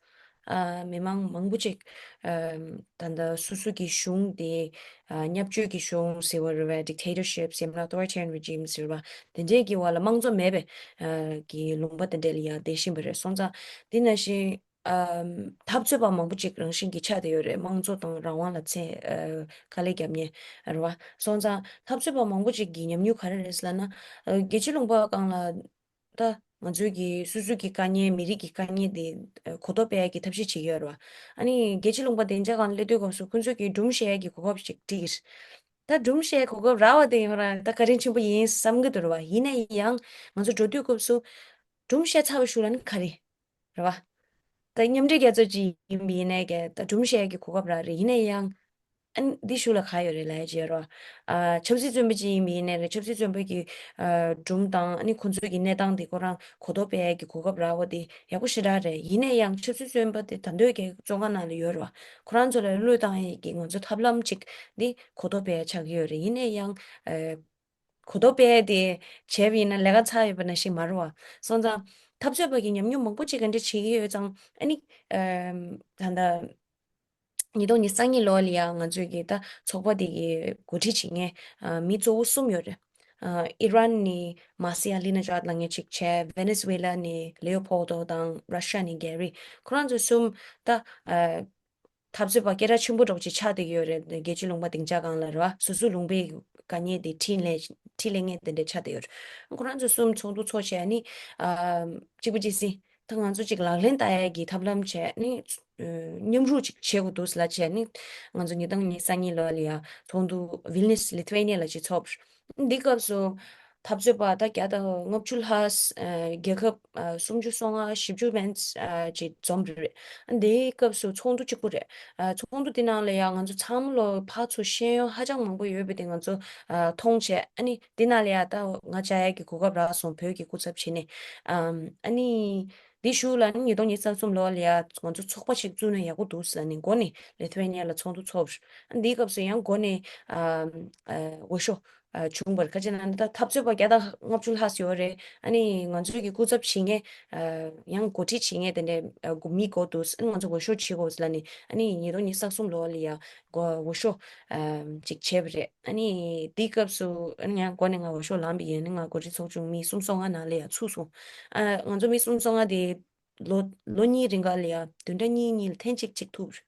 ཨ། མི་མང་མང་པོ་ཅིག་ཨ། ད་ལྟ་སོ་སོ་གི་གཞུང་དེ། ཨ། བརྙས་བཅོས་ཀྱི་གཞུང་ཟེར་བ་རེད་པས། Dictatorship ཟེར་ན་authoritarian regime ཟེར་བ། དེ་འདྲས་ཀྱི་འོག་ལ་དམངས་གཙོ་མེད་པའི། ཨ། གི་ལུང་པ་དེ་འདྲས་ལ་ཡང་བསྡད་བཞིན་པ་རེད། སོང་ཙང་དེ་ནང་བཞིན། ཨ། འཐབ་རྩོད་པ་མང་པོ་ཅིག་རང་བཞིན་གྱིས་ཆགས་བསྡད་ཡོད་རེད། དམངས་གཙོ་དང་རང་དབང་ལ་ཚད། ཨ། དཀའ་ལས་བརྒྱབ་མཁན་རེད་པ། སོང་ཙང་འཐབ་རྩོད་པ་མང་པོ་ཅིག་གི་ཉམས་མྱོང་ག་རེ་རེད་ཟེར་ལབ་ན། ཨ། རྒྱལ་སྤྱིའི་ལུང་པ་སྒང་ལ། ད་ང་ཚོའི་གི་སོ་སོ་གི་དཀའ་ངལ། མི་རིགས་ཀྱི་དཀའ་ངལ་དེ་གོ་རྟོགས་སྤེལ་ཡ་གི་ཐབས་ཤེས་བྱེད་ཀྱི་ཡོད་རེད་པ། ཨ་ནི་རྒྱལ་སྤྱིའི་ལུང་པ་དེ་འདྲ་སྒང་སླེབས་དུས་སྐབས་སུ་ཁོང་ཚོས་གི་སྒྲུང་བཤད་ཡ་གི་གོ་སྐབས་ཤིག་སྤྲད་ཀྱི་རེད། ད་སྒྲུང་བཤད་གོ་སྐབས་རག་པ་དེ་ཡིན་ར་ད་བཀའ་དྲིན་ཆེན་པོ་ཡིན་བསམ་གྱི་འདུག་ར་བ། ཡིན་ན་ཡང་ང་ཚོ་འགྲོ་དུས་སྐབས་སུ་སྒྲུང་བཤད་ཚར་བའི་གཞུག་ལ་ནི་ག་རེ་རེད་པ། ད་མཉམ་འབྲེལ་རྒྱལ་ཚོགས་ཅིག་ཡིན་པ་ཡིན་ནའི་གི་ད་སྒྲུང་བཤད་ཡ་གི་གོ་སྐབས་རག་རེད། ཡིན་ན་ཡང་། ཨ་ནི་འདི་གཞུག་ལ་ག་ཡོད་རེད་ལབ་ཡ་ཅིག་ཡོད་རེད་པ། ཨ། ཆབ་སྲིད་བཙོན་པ་ཅིག་ཡིན་པ་ཡིན་ནའི་རེད། ཆབ་སྲིད་བཙོན་པ་གི། ཨ། སྒྲུང་དང་། ཨ་ནི་ཁོང་ཚོའི་གི་གནས་སྟངས་དེ་ཁོ་རང་གོ་རྟོགས་སྤེལ་ཡ་གི་གོ་སྐབས་རག་པ་དེ་ཡག་པོ་ཞེ་དྲག་རེད། ཡིན་ན་ཡང་ཆབ་སྲིད་བཙོན་པ་དེ་ད་དུང་གི་བཙོན་ཁང་ནང་ལ་ཡོད་རེད་པ། ཁོ་རང་ཚོ་ལ་བློས་བཏང་ཡ་གི་ང་ཚོ་ཐབས་ལམ་ཅིག་འདི་གོ་རྟོགས་སྤེལ་ཡ་ཆགས་ཀྱི་ཡོད་རེད། ཡིན་ན་ཡང་། ཨ། གོ་རྟོགས་སྤེལ་ཡ་དེ་བྱས་པ་ཡིན་ན་ལས་ཀ་ཚར་ཡོད་པ་ནང་བཞིན་མ་རེད་པ། སོང་ཙང་འཐབ་རྩོད་པ་གི་ཉམས་མྱོང་མང་པོ་ཅིག་ག་འདྲ་བྱེད་ཀྱི་ཡོད་ཙང་། ཨ་ནི། ཨ། ད་ལྟ། ཉིས་སྟོང་ཉི་ཤུ་རྩ་གཉིས་ལོ་ལ་ཡང་ང་ཚོའི་གི་ད་ཚོགས་པ་དེ་གི་འགོ་ཁྲིད་བྱེད་མཁན། ཨ། མི་གཙོ་བོ་གསུམ་ཡོད་རེད། ཨ་ཨི་རན་ནས་མཱ་སི་ཨ་ལི་ན་ཇཱད་ལབ་མཁན་ཅིག་བྱས། ཝེ་ནེ་ཛུ་ཝེ་ལ་ནས་ལེའོ་པོལ་ཏོ་དང་ར་ཤ་ནས་གྷེ་རི། ཁོ་རང་ཚོ་གསུམ་ད་ཨ་འཐབ་རྩོད་པ་སྐད་གྲགས་ཆེན་པོ་འདྲ་པོ་ཅིག་ཆགས་བསྡད་ཀྱི་ཡོད་རེད། རྒྱལ་སྤྱིའི་ལུང་པ་སྡིངས་ཆ་སྒང་ལ་རེད་བ། སོ་སོའི་ལུང་པའི་དཀའ་ཉེན་དེ་འཕྲིན་ལས་འཕྲིན་ལས་མཁན་དེ་འདྲ་ཆགས་བསྡད་ཡོད་རེད། ཁོ་རང་ཚོ་གསུམ་ཚོགས་འདུ་ཚོགས་བྱས་ནི་ཨ་གཅིག་པ་གཅིག་སྲིད། ད་ང་ཚོ་ཅིག་ལག་ལེན་བསྟར་ཡས་ཀྱི་ཐབས་ལམ་བྱས་ནི་ཨ་མཉམ་རུབ་ཅིག་བྱེད་དགོས་འདུག་ལབ་བྱས་ནི། ང་ཚོ་ཉིས་སྟོང་ཉི་ཤུ་རྩ་གཉིས་ལོ་ལ་ཡ་ཚོགས་འདུ་ཝིལ་ནིས་ལི་ཐུ་ཝེ་ནི་ཡ་ལ་ཅིག་ཚོགས། འདི་སྐབས་སུ་འཐབ་རྩོད་པ་ད་བརྒྱ་དང་ལྔ་བཅུ་ལྷག་ཨ་རྒྱལ་ཁབ་ཨ་སུམ་ཅུ་སོ་ལྔ་བཞི་བཅུ་མན་ཨ་ཅིག་འཛོམས་རེད། འདིའི་སྐབས་སུ་ཚོགས་འདུ་གཅིག་པུ་རེད། ཨ་ཚོགས་འདུ་འདི་ནང་ལ་ཡང་ང་ཚོ་ཚང་མ་ལོ་ཕར་ཚུར་ཤེས་ཡོན་ཧ་ཅང་མང་པོ་ཡོད་པ་དེ་ང་ཚོ་ཨ་མཐོང་བྱས། ཨ་ནི་འདི་ནང་ལ་ཡང་ད་ང་བཅར་ཡག་གི་གོ་སྐབས་རག་སོང་། བོད་ཀྱི་སྐུ་ཚབ་བྱས་ནས། ཨམ་ཨ་ནི་འདི་གཞུག་ལ་ནི་ཉིས་སྟོང་ཉི་ཤུ་རྩ་གསུམ་ལོ་ལ་ཡང་ང་ཚོ་ཚོགས་པ་ཞིག་བཙུགས་ན་ཡག་པོ་འདུག་ཟེར་ནས་འགོ་ནས་ལི་ཐུ་ཝེ་ནི་ཡ་ལ་ཚོགས་འདུ་ཚོགས། ཨ་འདིའི་སྐབས་སུ་ཡང་འགོ་ནས་ཨམ་ཨ་འོས་ཤོག་ཨ་བྱུང་བར། ཁ་ཅིག་ན་ད་འཐབ་རྩོད་པ་བརྒྱ་དང་ལྔ་བཅུ་ལྷག་ཡོད་རེད། ཨ་ནི་ང་ཚོའི་གི་སྐུ་ཚབ་བྱེད་མཁན་ཨ་ཡང་འགོ་ཁྲིད་བྱེད་མཁན་དེ་འདྲའི་ཨ་མི་དགོས་འདུག་ཨ་ནི་ང་ཚོ་འོས་ཤོག་བྱེད་དགོས་ལབ་ནས། ཨ་ནི་ཉིས་སྟོང་ཉི་ཤུ་རྩ་གསུམ་ལོ་ལ་ཡ་འགོ་འོས་ཤོག་ཨ་ཅིག་བྱས་པ་རེད། ཨ་ནི་དེའི་སྐབས་སུ་ཨ་ནི་ཡང་འགོ་ནས་ང་འོས་ཤོག་ལངས་པ་ཡིན། ཨ་ནི་ང་འགོ་ཁྲིད་ཚོགས་ཆུང་མི་སུམ་སོ་ལྔ་ནང་ལ་ཡ་ཚུད་སོང་། ཨ་ང་ཚོ་མི་སུམ་སོ་ལྔ་དེ་ལོ་ལོ་གཉིས་རིང་ག་ལ་ཡ་བདུན་ཕྲག་གཉིས་གཉིས་ལ་ཐེངས་གཅིག་གཅིག་ཐུག་རེད།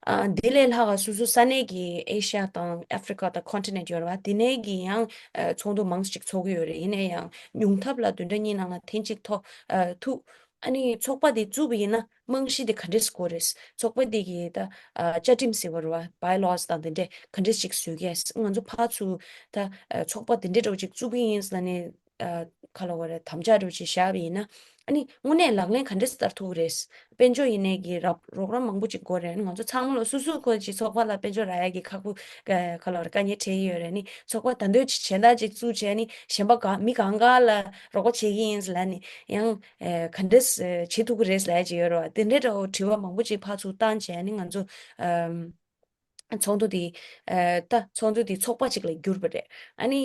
ཨ་དེ་ལས་ལྷག་ག་སོ་སོ་ས་གནས་ཀྱི་ཨེ་ཤ་ཡ་དང་ཨ་ཧྥི་རི་ཀ་དང་ཀོན་ཊི་ནེན་ཊི་ཡོད་རེད་བ། དེ་ནས་ཀྱི་ཡང་ཨ་ཚོགས་འདུ་མང་ཙམ་ཅིག་ཚོགས་ཀྱི་ཡོད་རེད། ཡིན་ན་ཡང་ཉུང་མཐའ་ལ་བདུན་ཕྲག་གཉིས་ནང་ལ་ཐེངས་གཅིག་ཐོག་ཨ་ཐུག་ཨ་ནི་ཚོགས་པ་དེ་བཙུགས་པ་ཡིན་ན་རྨང་གཞི་དེ་ག་འདྲས་དགོས་རེད། ཚོགས་པ་དེ་གི་ད་ཨ་བཅའ་ཁྲིམས་ཟེར་བ་རེད་བ། བྷའི་ལོ་སི་དང་དེ་འདྲས་ག་འདྲས་ཅིག་བཟོ་གི་ཡ། ང་ཚོ་ཕར་ཚུར་ད་ཨ་ཚོགས་པ་དེ་འདྲས་འདྲ་པོ་ཅིག་བཙུགས་པ་ཡིན་ཟེར་ནས་ཨ་ག་ལབ་དགོས་རེད། དམ་བཅའ་འདྲ་པོ་ཅིག་བཞག་པ་ཡིན་ན། ཨ་ནི་དངོས་གནས་ལག་ལེན་ག་འདྲས་བསྟར་ཐུབ་ཀྱི་རེད། དཔལ་འབྱོར་ཡིན་ནའི་གི་རོགས་རོགས་རམ་མང་པོ་ཅིག་དགོས་རེད། ང་ཚོ་ཚང་མ་ལ་སོ་སོའི་ཁོ་ཅིག་ཚོགས་པ་ལ་དཔལ་འབྱོར་རག་ཡ་གི་ཁག་པོ་ག་ག་ལབ་དགོས་རེད། དཀའ་ངལ་འཕྲད་ཀྱི་ཡོད་རེད། ཨ་ནི་ཚོགས་པ་ད་འདོད་ཅིག་གཞན་དག་ཅིག་བཙུགས་བྱས་ནི་གཞན་པ་ག་མི་གང་ག་ལ་རོགས་པ་བྱེད་ཀྱི་ཡིན་ཟེར་ལབ་ནི་ཡང་ཨེ་ག་འདྲས་ཨེ་བྱེད་ཐུབ་ཀྱི་རེད་ཟེར་ལབ་ཡ་ཅིག་ཡོད་རེད་བ། དེ་འདྲས་འདྲ་པོ་དྲི་བ་མང་པོ་ཅིག་ཕར་ཚུར་བཏང་བྱས་ནི་ང་ཚོ་ཨམ་ཚོགས་འདུ་དེ་ཨ་ད་ཚོགས་འདུ་དེ་ཚོགས་པ་ཅིག་ལ་གྱུར་པ་རེད། ཨ་ནི་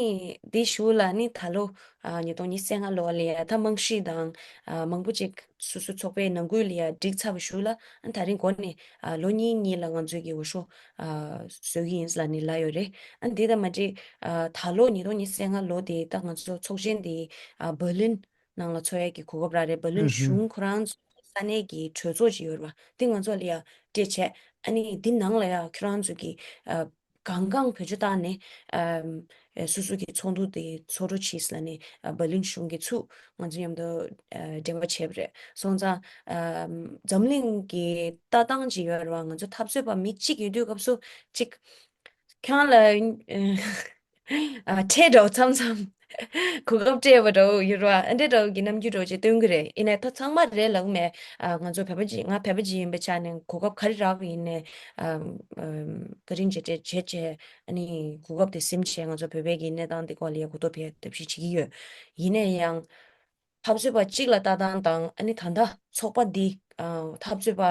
དེའི་གཞུག་ལ་ནི་ད་ལོ་ཨ་ཉིས་སྟོང་ཉི་ཤུ་རྩ་ལྔ་ལོ་ལ་ཡ་ད་རྨང་གཞི་དང་ཨ་མང་པོ་ཅིག་སོ་སོའི་ཚོགས་པའི་ནང་ཁུལ་ལ་ཡ་བསྒྲིགས་ཚར་བའི་གཞུག་ལ། ཨ་ད་རིང་འགོ་ནས་ཨ་ལོ་གཉིས་གཉིས་ལ་ང་ཚོའི་གི་འོས་ཤོག་ཨ་བཟོ་གི་ཡིན་ལབ་ནས་ལབ་ཡོད་རེད། ཨ་འདི་དང་མ་འགྲིག་ཨ་ད་ལོ་ཉིས་སྟོང་ཉི་ཤུ་རྩ་ལྔ་ལོ་དེ་ད་ང་ཚོ་ཚོགས་ཆེན་དེ་ཨ་བྷར་ལིན་ནང་ལ་ཚོགས་ཡས་ཀྱི་གོ་སྐབས་རག་རེད། བྷར་ལིན་ཨུ་ཧུམ། གཞུང་ཁོ་རང་ཚོ་ས་གནས་ཀྱི་གྲོས་ཚོགས་ཅིག་ཡོད་རེད་བ། དེ་ང་ཚོ་ལ་ཡ་སྤྲད་བྱས། ཨ་ནི་འདི་ནང་ལ་ཡ་ཁྱོད་རང་ཚོ་གི་ཨ་གང་གང་བེད་སྤྱོད་བཏང་ནས་ཨ་སོ་སོ་གི་ཚོགས་འདུ་དེ་ཚོགས་གྲོལ་བྱས་ལབ་ནས་ཨ་བྷར་ལིན་གཞུང་གིས་ཚུར་ང་ཚོ་མཉམ་དུ་ཨ་འབྲེལ་བ་བྱས་པ་རེད། སོང་ཙང་ཨ་འཛམ་གླིང་གི་ལྟ་སྟངས་ཅིག་ཡོད་རེད་བ། ང་ཚོ་འཐབ་རྩོད་པ་མི་གཅིག་ཡོད་དུས་སྐབས་སུ་གཅིག་ཁྱེད་རང་ལ་ཨ་ཁྲལ་འདྲ་བོ་མཚམས་མཚམས་གོ་སྐབས་སྤྲད་པ་འདྲ་བོ་ཡོད་རེད་བ། ཨ་འདྲས་འདྲ་བོ་གི་རྣམ་འགྱུར་འདྲ་བོ་ཅིག་སྟོན་གི་རེད། ཡིན་ནའི་ད་ཚང་མ་རེད་ལབ་གི་མེད། ཨ་ང་ཚོ་བོད་པ་ཅིག་ང་བོད་པ་ཅིག་ཡིན་པའི་ཆ་ནས་གོ་སྐབས་ག་རེ་རག་པ་ཡིན་ནའི་ཨ་ཨ་བཀའ་དྲིན་རྗེས་དྲན་བྱས་བྱས། ཨ་ནི་གོ་སྐབས་དེ་ཟིན་བྱས་ང་ཚོ་བོད་པའི་གི་གནས་སྟངས་དེ་སྐོར་ལ་ཡ་གོ་རྟོགས་འཕེལ་ཐབས་ཤེས་བྱེད་ཀྱི་ཡོད། ཡིན་ནའི་ཡང་འཐབ་རྩོད་པ་གཅིག་ལ་ལྟ་སྟངས་དང་། ཨ་ནི་ད་ལྟ་ཚོགས་པ་འདི་ཨ་འཐབ་རྩོད་པ་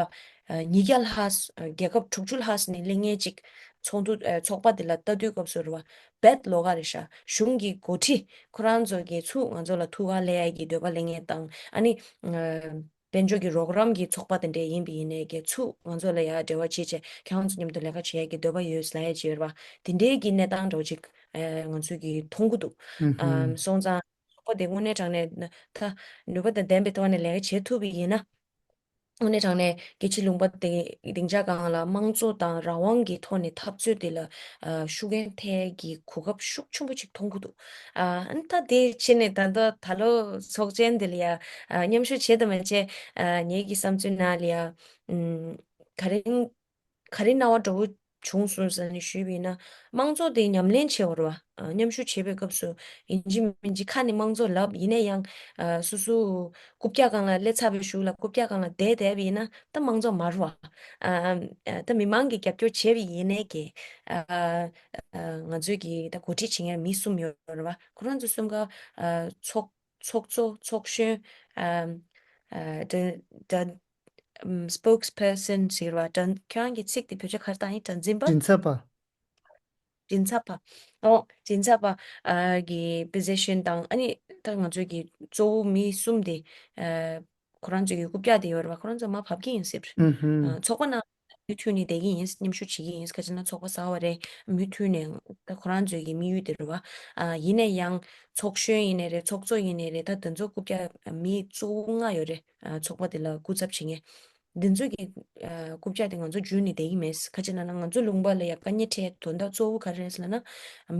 ཨ་ཉིས་བརྒྱ་ལྷག་ཨ་རྒྱལ་ཁབ་དྲུག་ཅུ་ལྷག་ནས་སླེབས་མཁན་ཅིག་ཚོགས་འདུ་ཨ་ཚོགས་པ་འདི་ལ་ལྟ་དུས་སྐབས་སུ་རེད་བ། རྦད་ལོགས་ཀ་རེད་ཤག་གཞུང་གི་འགོ་ཁྲིད་ཁོ་རང་ཚོ་གིས་ཚུར་ང་ཚོ་ལ་ཐུགས་ཁ་ལབ་ཡ་གི་འདོད་པ་སླེབས་མཁན་དང་། ཨ་ནི་ཨ་དཔལ་འབྱོར་གྱི་རོགས་རམ་གྱི་ཚོགས་པ་དེ་འདྲས་ཡིན་པ་ཡིན་ནའི་གི་ཚུར་ང་ཚོ་ལ་ཡ་འབྲེལ་བ་བྱེད་བྱས། ཁྱེད་རང་ཚོ་མཉམ་དུ་ལས་ཀ་བྱེད་ཡ་གི་འདོད་པ་ཡོད་ལབ་ཡ་ཅིག་ཡོད་རེད་བ། དེ་འདྲའི་གི་གནས་སྟངས་འདྲ་བོ་ཅིག་ཨ་ང་ཚོས་གི་མཐོང་གི་འདུག་ཨ་སོང་ཙང་ཚོགས་པ་དེ་དངོས་གནས་དྲང་གནས་ན་ད་ནུས་པ་དང་ལྡན་པའི་ཐོག་ནས་ལས་ཀ་བྱེད་ཐུབ་པ་ཡིན་ན། དངོས་གནས་དྲང་གནས་རྒྱལ་སྤྱིའི་ལུང་པ་དེ་སྡིངས་ཆ་སྒང་ལ་དམངས་གཙོ་དང་རང་དབང་གི་ཐོག་ནས་འཐབ་རྩོད་དེ་ལ་ཨ་ཤུགས་རྐྱེན་ཐེབས་ཀྱི་གོ་སྐབས་ཤུགས་ཆེན་པོ་ཅིག་མཐོང་གི་འདུག་ཨ་ཨ་ནི་ད་དེ་བྱས་ནས་ད་ལྟ་ད་ལོ་ཚོགས་ཆེན་དེ་ལ་ཡ་ཨ་མཉམ་ཞུགས་བྱས་དང་མ་བྱས། ཨ་ངེད་ཀྱི་བསམ་ཚུལ་ནང་ལ་ཡ་ཨམ་ག་རེ་ག་རེ་སྣང་བ་འདྲ་བོ་བྱུང་སོང་ཟེར་ནས་ཞུས་པ་ཡིན་ན། དམངས་གཙོ་དེ་ཉམས་ལེན་བྱེད་པ་རེད་བ། ཨ་མཉམ་ཞུགས་བྱེད་པའི་སྐབས་སུ་ཡིན་གཅིག་མིན་གཅིག་ཁ་ནས་དམངས་གཙོ་ལབ་ཡིན་ན་ཡང་། ཨ་སོ་སོ་རྐུབ་བཀྱག་སྒང་ལ་སླེབས་ཚར་བའི་གཞུག་ལ་རྐུབ་བཀྱག་སྒང་ལ་བསྡད་བསྡད་པ་ཡིན་ན་ད་དམངས་གཙོ་མ་རེད་བ། ཨ་ཨ་ད་མི་མང་གིས་རྒྱབ་སྐྱོར་བྱས་པ་ཡིན་ནའི་གི། ཨ་ཨ་ང་ཚོས་གི་ད་འགོ་ཁྲིད་བྱེད་མཁན་མི་གསུམ་ཡོད་རེད་བ། ཁོ་རང་ཚོ་གསུམ་ཀ་ཨ་ཚོགས་ཚོགས་གཙོ། ཚོགས་གཞོན། ཨ་ཨ་ད་ད་ཨམ་spokesperson ཟེར་བ། ད་ཁྱོད་རང་གི་ཚིག་དེ་བོད་ཆ་ག་རེ་བཏང་ཡིན། གྲངས་འཛིན་པ། མགྲིན་ཚབ་པ། མགྲིན་ཚབ་པ། ཨོ་མགྲིན་ཚབ་པ་ཨ་གི་position དང་། ཨ་ནི་ད་ང་ཚོའི་གི་གཙོ་བོ་མི་གསུམ་དེ་ཨ་ཁོ་རང་ཚོའི་གི་རྐུབ་བཀྱག་དེ་ཡོད་རེད་བ། ཁོ་རང་ཚོ་མར་བབས་ཀྱི་ཡིན་ཟེར། ཨུ་ཧུམ། ཨ་ཚོགས་པ་ནང་ མུ་མཐུད་ནས་བསྡད་ཀྱི་ཡིན། མཉམ་ཞུགས་བྱེད་ཀྱི་ཡིན། ག་ཅི་ན་ཚོགས་པ་གསར་པ་རེད། མུ་མཐུད་ནས་ད་ཁོ་རང་ཚོའི་གི་དམིགས་ཡུལ་དེ་རེད་བ། ཨ་ཡིན་ན་ཡང་ཚོགས་གཞོན་ཡིན་ནའི་རེད། ཚོགས་གཙོ་ཡིན་ནའི་རེད། ད་དེ་ཚོ་རྐུབ་བཀྱག་མི་གཙོ་བོ་ལྔ་ཡོད་རེད། ཨ་ཚོགས་པ་དེ་ལ་སྐུ་ཚབ་བྱེད་མཁན། འདི་ཚོ་གི་ཨ་རྐུབ་བཀྱག་དེ་ང་ཚོ་འཇུས་ནས་བསྡད་ཀྱི་མེད། ག་ཅི་ལབ་ན་ང་ཚོ་ལུང་པ་ལ་ཡ་དཀའ་ངལ་འཕྲད་དོན་དག་གཙོ་བོ་ག་རེ་རེད་ལབ་ན།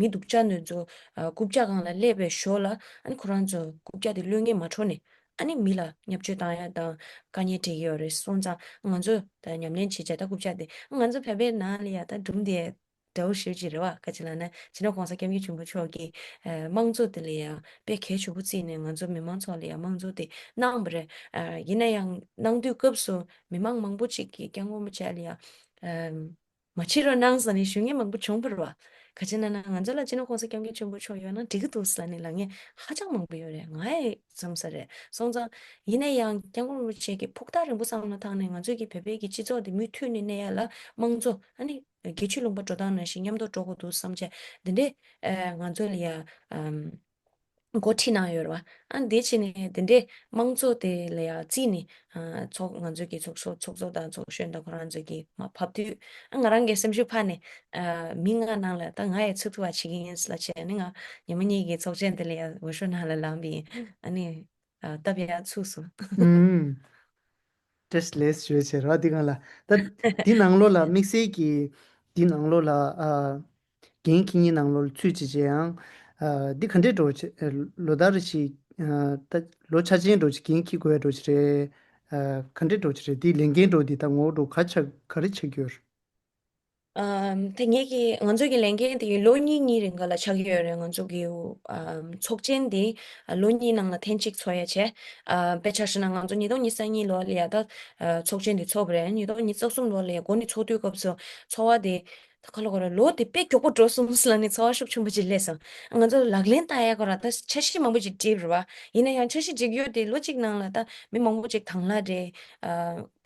མི་སྡུག་ཅག་འདི་ཚོ་ཨ་རྐུབ་བཀྱག་སྒང་ལ་སླེབས་པའི་ཞོར་ལ་ཨ་ནི་ཁོ་རང་ཚོ་རྐུབ་བཀྱག་དེ་གློད་མཁན་མ་འཕྲོད་ནས། ཨ་ནི་མི་ལ་བརྙས་བཅོས་བཏང་ཡ་དང་དཀའ་ངལ་འཕྲད་ཀྱི་ཡོད་རེད། སོང་ཙང་ང་ཚོ་ད་ཉམས་ལེན་བྱེད་བྱ་ད་རྐུབ་བཀྱག་དེ་ང་ཚོ་བོད་པའི་ནང་ལ་ཡ་ད་སྒྲུང་དེ་འདྲ་བོ་ཞེ་པོ་ཅིག་རེད་བ། ག་ཅི་ལབ་ན་སྤྱི་ནོར་༸གོང་ས་༸སྐྱབས་མགོན་ཆེན་པོ་མཆོག་གིས་ཨ་དམངས་གཙོ་དེ་ལ་ཡ་དཔེ་གལ་ཆེན་པོ་བརྩིས་ནས་ང་ཚོ་མི་མང་ཚོ་ལ་ཡ་དམངས་གཙོ་དེ་གནང་བ་རེད། ཨ་ཡིན་ན་ཡང་གནང་དུས་སྐབས་སུ་མི་མང་མང་པོ་ཅིག་གིས་༸སྐྱབས་མགོན་རིན་པོ་ཆེ་ལ་ཡ་ཨ་མ་བྱེད་རོགས་གནང་ཟེར་ནས་ཞུ་མཁན་མང་པོ་བྱུང་བ་རེད་བ། ག་ཅི་ལབ་ན་ང་ཚོ་ལ་སྤྱི་ནོར་༸གོང་ས་༸སྐྱབས་མགོན་ཆེན་པོ་མཆོག་ཡོད་ན་འགྲིག་གི་འདུག་ཟེར་ནས་ལབ་མཁན་ཧ་ཅང་མང་པོ་ཡོད་རེད། ང་ཡི་བསམ་ས་རེད། སོང་ཙང་ཡིན་ན་ཡང་༸སྐྱབས་མགོན་རིན་པོ་ཆེ་གིས་ཕུགས་ཐག་རིང་པོ་བསམ་བློ་བཏང་ནས་ང་ཚོ་གི་བོད་པའི་གི་སྤྱི་ཚོགས་དེ་མུ་མཐུད་ནས་གནས་ཡ་ལ་དམངས་གཙོ་ཨ་ནི་རྒྱལ་སྤྱིའི་ལུང་པ་འགྲོ་སྟངས་ནང་བཞིན་མཉམ་དུ་འགྲོ་དགོས་འདུག་བསམ་བྱས་འདི་འདྲས་ཨ་ང་ཚོ་ལ་ཡ་ཨམ་འགོ་ཁྲིད་གནང་ཡོད་རེད་བ། ཨ་འདི་བྱས་ནས་འདི་འདྲས་དམངས་གཙོ་དེ་ལ་ཡ་བརྩིས་ནས་ཨ་ཚོགས་ང་ཚོ་གི་ཚོགས་གཙོ་ཚོགས་གཙོ་དང་ཚོགས་གཞོན་དང་ཁོ་རང་ཚོ་གི་མར་ཕབ་དུས་ཨ་ང་རང་གི་སེམས་ཤུགས་འཕར་ནས་ཨ་མི་ལྔ་ནང་ལ་ད་ང་ཡི་ཚུད་ཐུབ་པ་བྱེད་ཀྱི་ཡིན་ལབ་བྱས་ཨ་ནི་ང་ཉི་མ་གཉིས་ཀྱི་ཚོགས་ཆེན་དེ་ལ་ཡ་འོས་ཤོག་ནང་ལ་ལངས་པ་ཡིན། ཨ་ནི་ཨ་སྟབས་ཡག་ཚུགས་སོང་། ཨུམ། བཀྲ་ཤིས་བདེ་ལེགས་ཞུ་བྱས་ར་འདི་སྒང་ལ། ད་འདི་ནང་ལོགས་ལ་དམིགས་བསལ་གྱི་འདི་ནང་ལོགས་ལ་ཨ་འགན་འཁྱེར་མཁན་ནང་ལོགས་ལ་ཚུད་བྱས་བྱས་ཡང་ཨ་འདི་ག་འདྲས་འགྲོ་བྱས་ལོ་ལྟར་ཞིག་ཨ་ད་ལོ་འཆར་ཅན་འགྲོ་བྱས་འགན་འཁྱེར་དགོས་ཡ་འགྲོ་བྱས་རེད། ཨ་ག་འདྲས་འགྲོ་བྱས་རེད། འདི་ལས་འགན་འགྲོ་འདི་ད་ངོ་བོ་འགྲོ་ག་ཆགས་ག་རེ་ཆགས་ཀྱི་ཡོད་རེད། ཨམ་ད་ངེད་ཀྱི་ང་ཚོ་གི་ལས་འགན་དེ་ལོ་གཉིས་གཉིས་རིང་ག་ལ་ཆགས་ཀྱི་ཡོད་རེད། ང་ཚོ་གི་ཨམ་ཚོགས་ཆེན་དེ་ཨ་ལོ་གཉིས་ནང་ལ་ཐེངས་གཅིག་ཚོགས་ཡ་བྱས། ཨ་དཔེ་ཆ་བཞག་ན་ང་ཚོ་ཉིས་སྟོང་ཉི་ཤུ་རྩ་གཉིས་ལོ་ལ་ཡ་ད་ཨ་ཚོགས་ཆེན་དེ་ཚོགས་པ་རེད། ཉིས་སྟོང་ཉི་ཤུ་རྩ་གསུམ་ལོ་ལ་ཡ་འགོ་ནས་ཚོགས་དུས་སྐབས་སུ་ཚོར་བ་དེ་ད་ག་ལ་གོ་ར་ལོ་དེ་དཔེ་མགྱོགས་པོ་འགྲོ་སོང་ཟེར་ལབ་ནས་ཚོར་བ་ཤུགས་ཆེན་པོ་ཅིག་སླེབས་སོང་། ང་ཚོ་ལག་ལེན་བསྟར་ཡ་གོ་ར་ད་འཆར་གཞི་མང་པོ་ཅིག་བསྒྲིགས་རེད་བ། ཡིན་ན་ཡང་འཆར་གཞི་སྒྲིག་ཡོད་དེ་ལོ་གཅིག་ནང་ལ་ད་མི་མང་པོ་ཅིག་དང་ལ་རེད། ཨ་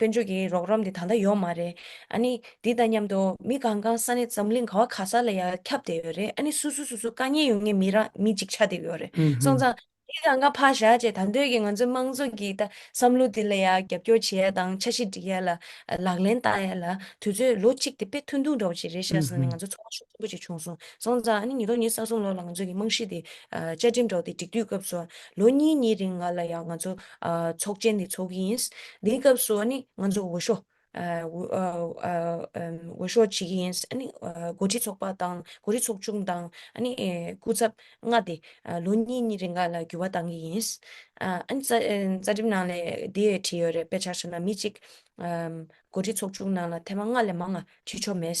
དཔལ་འབྱོར་གྱི་རོགས་རམ་དེ་ད་ལྟ་ཡོད་མ་རེད། ཨ་ནི་འདི་དང་མཉམ་དུ་མི་གང་གང་ས་གནས་འཛམ་གླིང་ག་བ་ག་ས་ལ་ཡང་ཁྱབ་བསྡད་ཡོད་རེད། ཨ་ནི་སུ་སུ་སུ་སུ་དཀའ་ངལ་ཡོད་མཁན་མི་ར་མི་གཅིག་ཆགས་བསྡད་ཡོད་རེད། ཨུ་སོང་ཧུམ། ཙང་འདི་གང་ག་ཕར་བཞག་བྱས་ད་འདོད་ཀྱི་ང་ཚོའི་དམངས་གཙོ་གི་ད་བསམ་བློ་འདི་ལ་ཡང་རྒྱབ་སྐྱོར་བྱེད་ཡ་དང་འཆར་གཞི་སྒྲིག་ཡ་ལ་ཨ་ལག་ལེན་བསྟར་ཡ་ལ་དུས་ཚོད་ལོ་གཅིག་དེ་དཔེ་ཐུང་ཐུང་འདྲ་བོ་ཅིག་རེད་ཤག་ཟེར་ནས་ང་ཚོ་ཚོར་བ་ཤུགས་ཆེན་པོ་ཅིག་བྱུང་སོང་། སོང་ཙང་ཨ་ནི་ཉིས་སྟོང་ཉི་ཤུ་རྩ་གསུམ་ལོ་ལ་ང་ཚོ་གི་རྨང་གཞི་དེ་ཨ་བཅའ་ཁྲིམས་འདྲ་བོ་དེ་སྒྲིག་དུས་སྐབས་སུ་ལོ་གཉིས་གཉིས་རིང་ལ་ཡང་ང་ཚོ་ཨ་ཚོགས་ཆེན་དེ་ཚོགས་ཀྱི་ཡིན། དེའི་སྐབས་སུ་ཨ་ནི་ང་ཚོ་འོས་ཤོག་ཨ་འོས་ཨ་ཨ་ཨམ་འོས་ཤོག་བྱེད་ཀྱི་ཡིན། ཨ་ནི་ཨ་འགོ་ཁྲིད་ཚོགས་པ་དང་འགོ་ཁྲིད་ཚོགས་ཆུང་དང་ཨ་ནི་ཨེ་སྐུ་ཚབ་ལྔ་དེ་ཨ་ལོ་གཉིས་གཉིས་རིང་ལ་འགྱུར་བ་བཏང་གི་ཡིན། ཨ་ཨ་ནི་རྩ་ཨེ་རྩ་ཁྲིམས་ནང་ལ་དེ་བྲིས་ཡོད་རེད། དཔེ་ཆ་བཞག་ན་མི་གཅིག་ཨམ་འགོ་ཁྲིད་ཚོགས་ཆུང་ནང་ལ་ཐེངས་མ་ལྔ་ལས་མང་ང་ཁྲིད་ཆོག་མེད།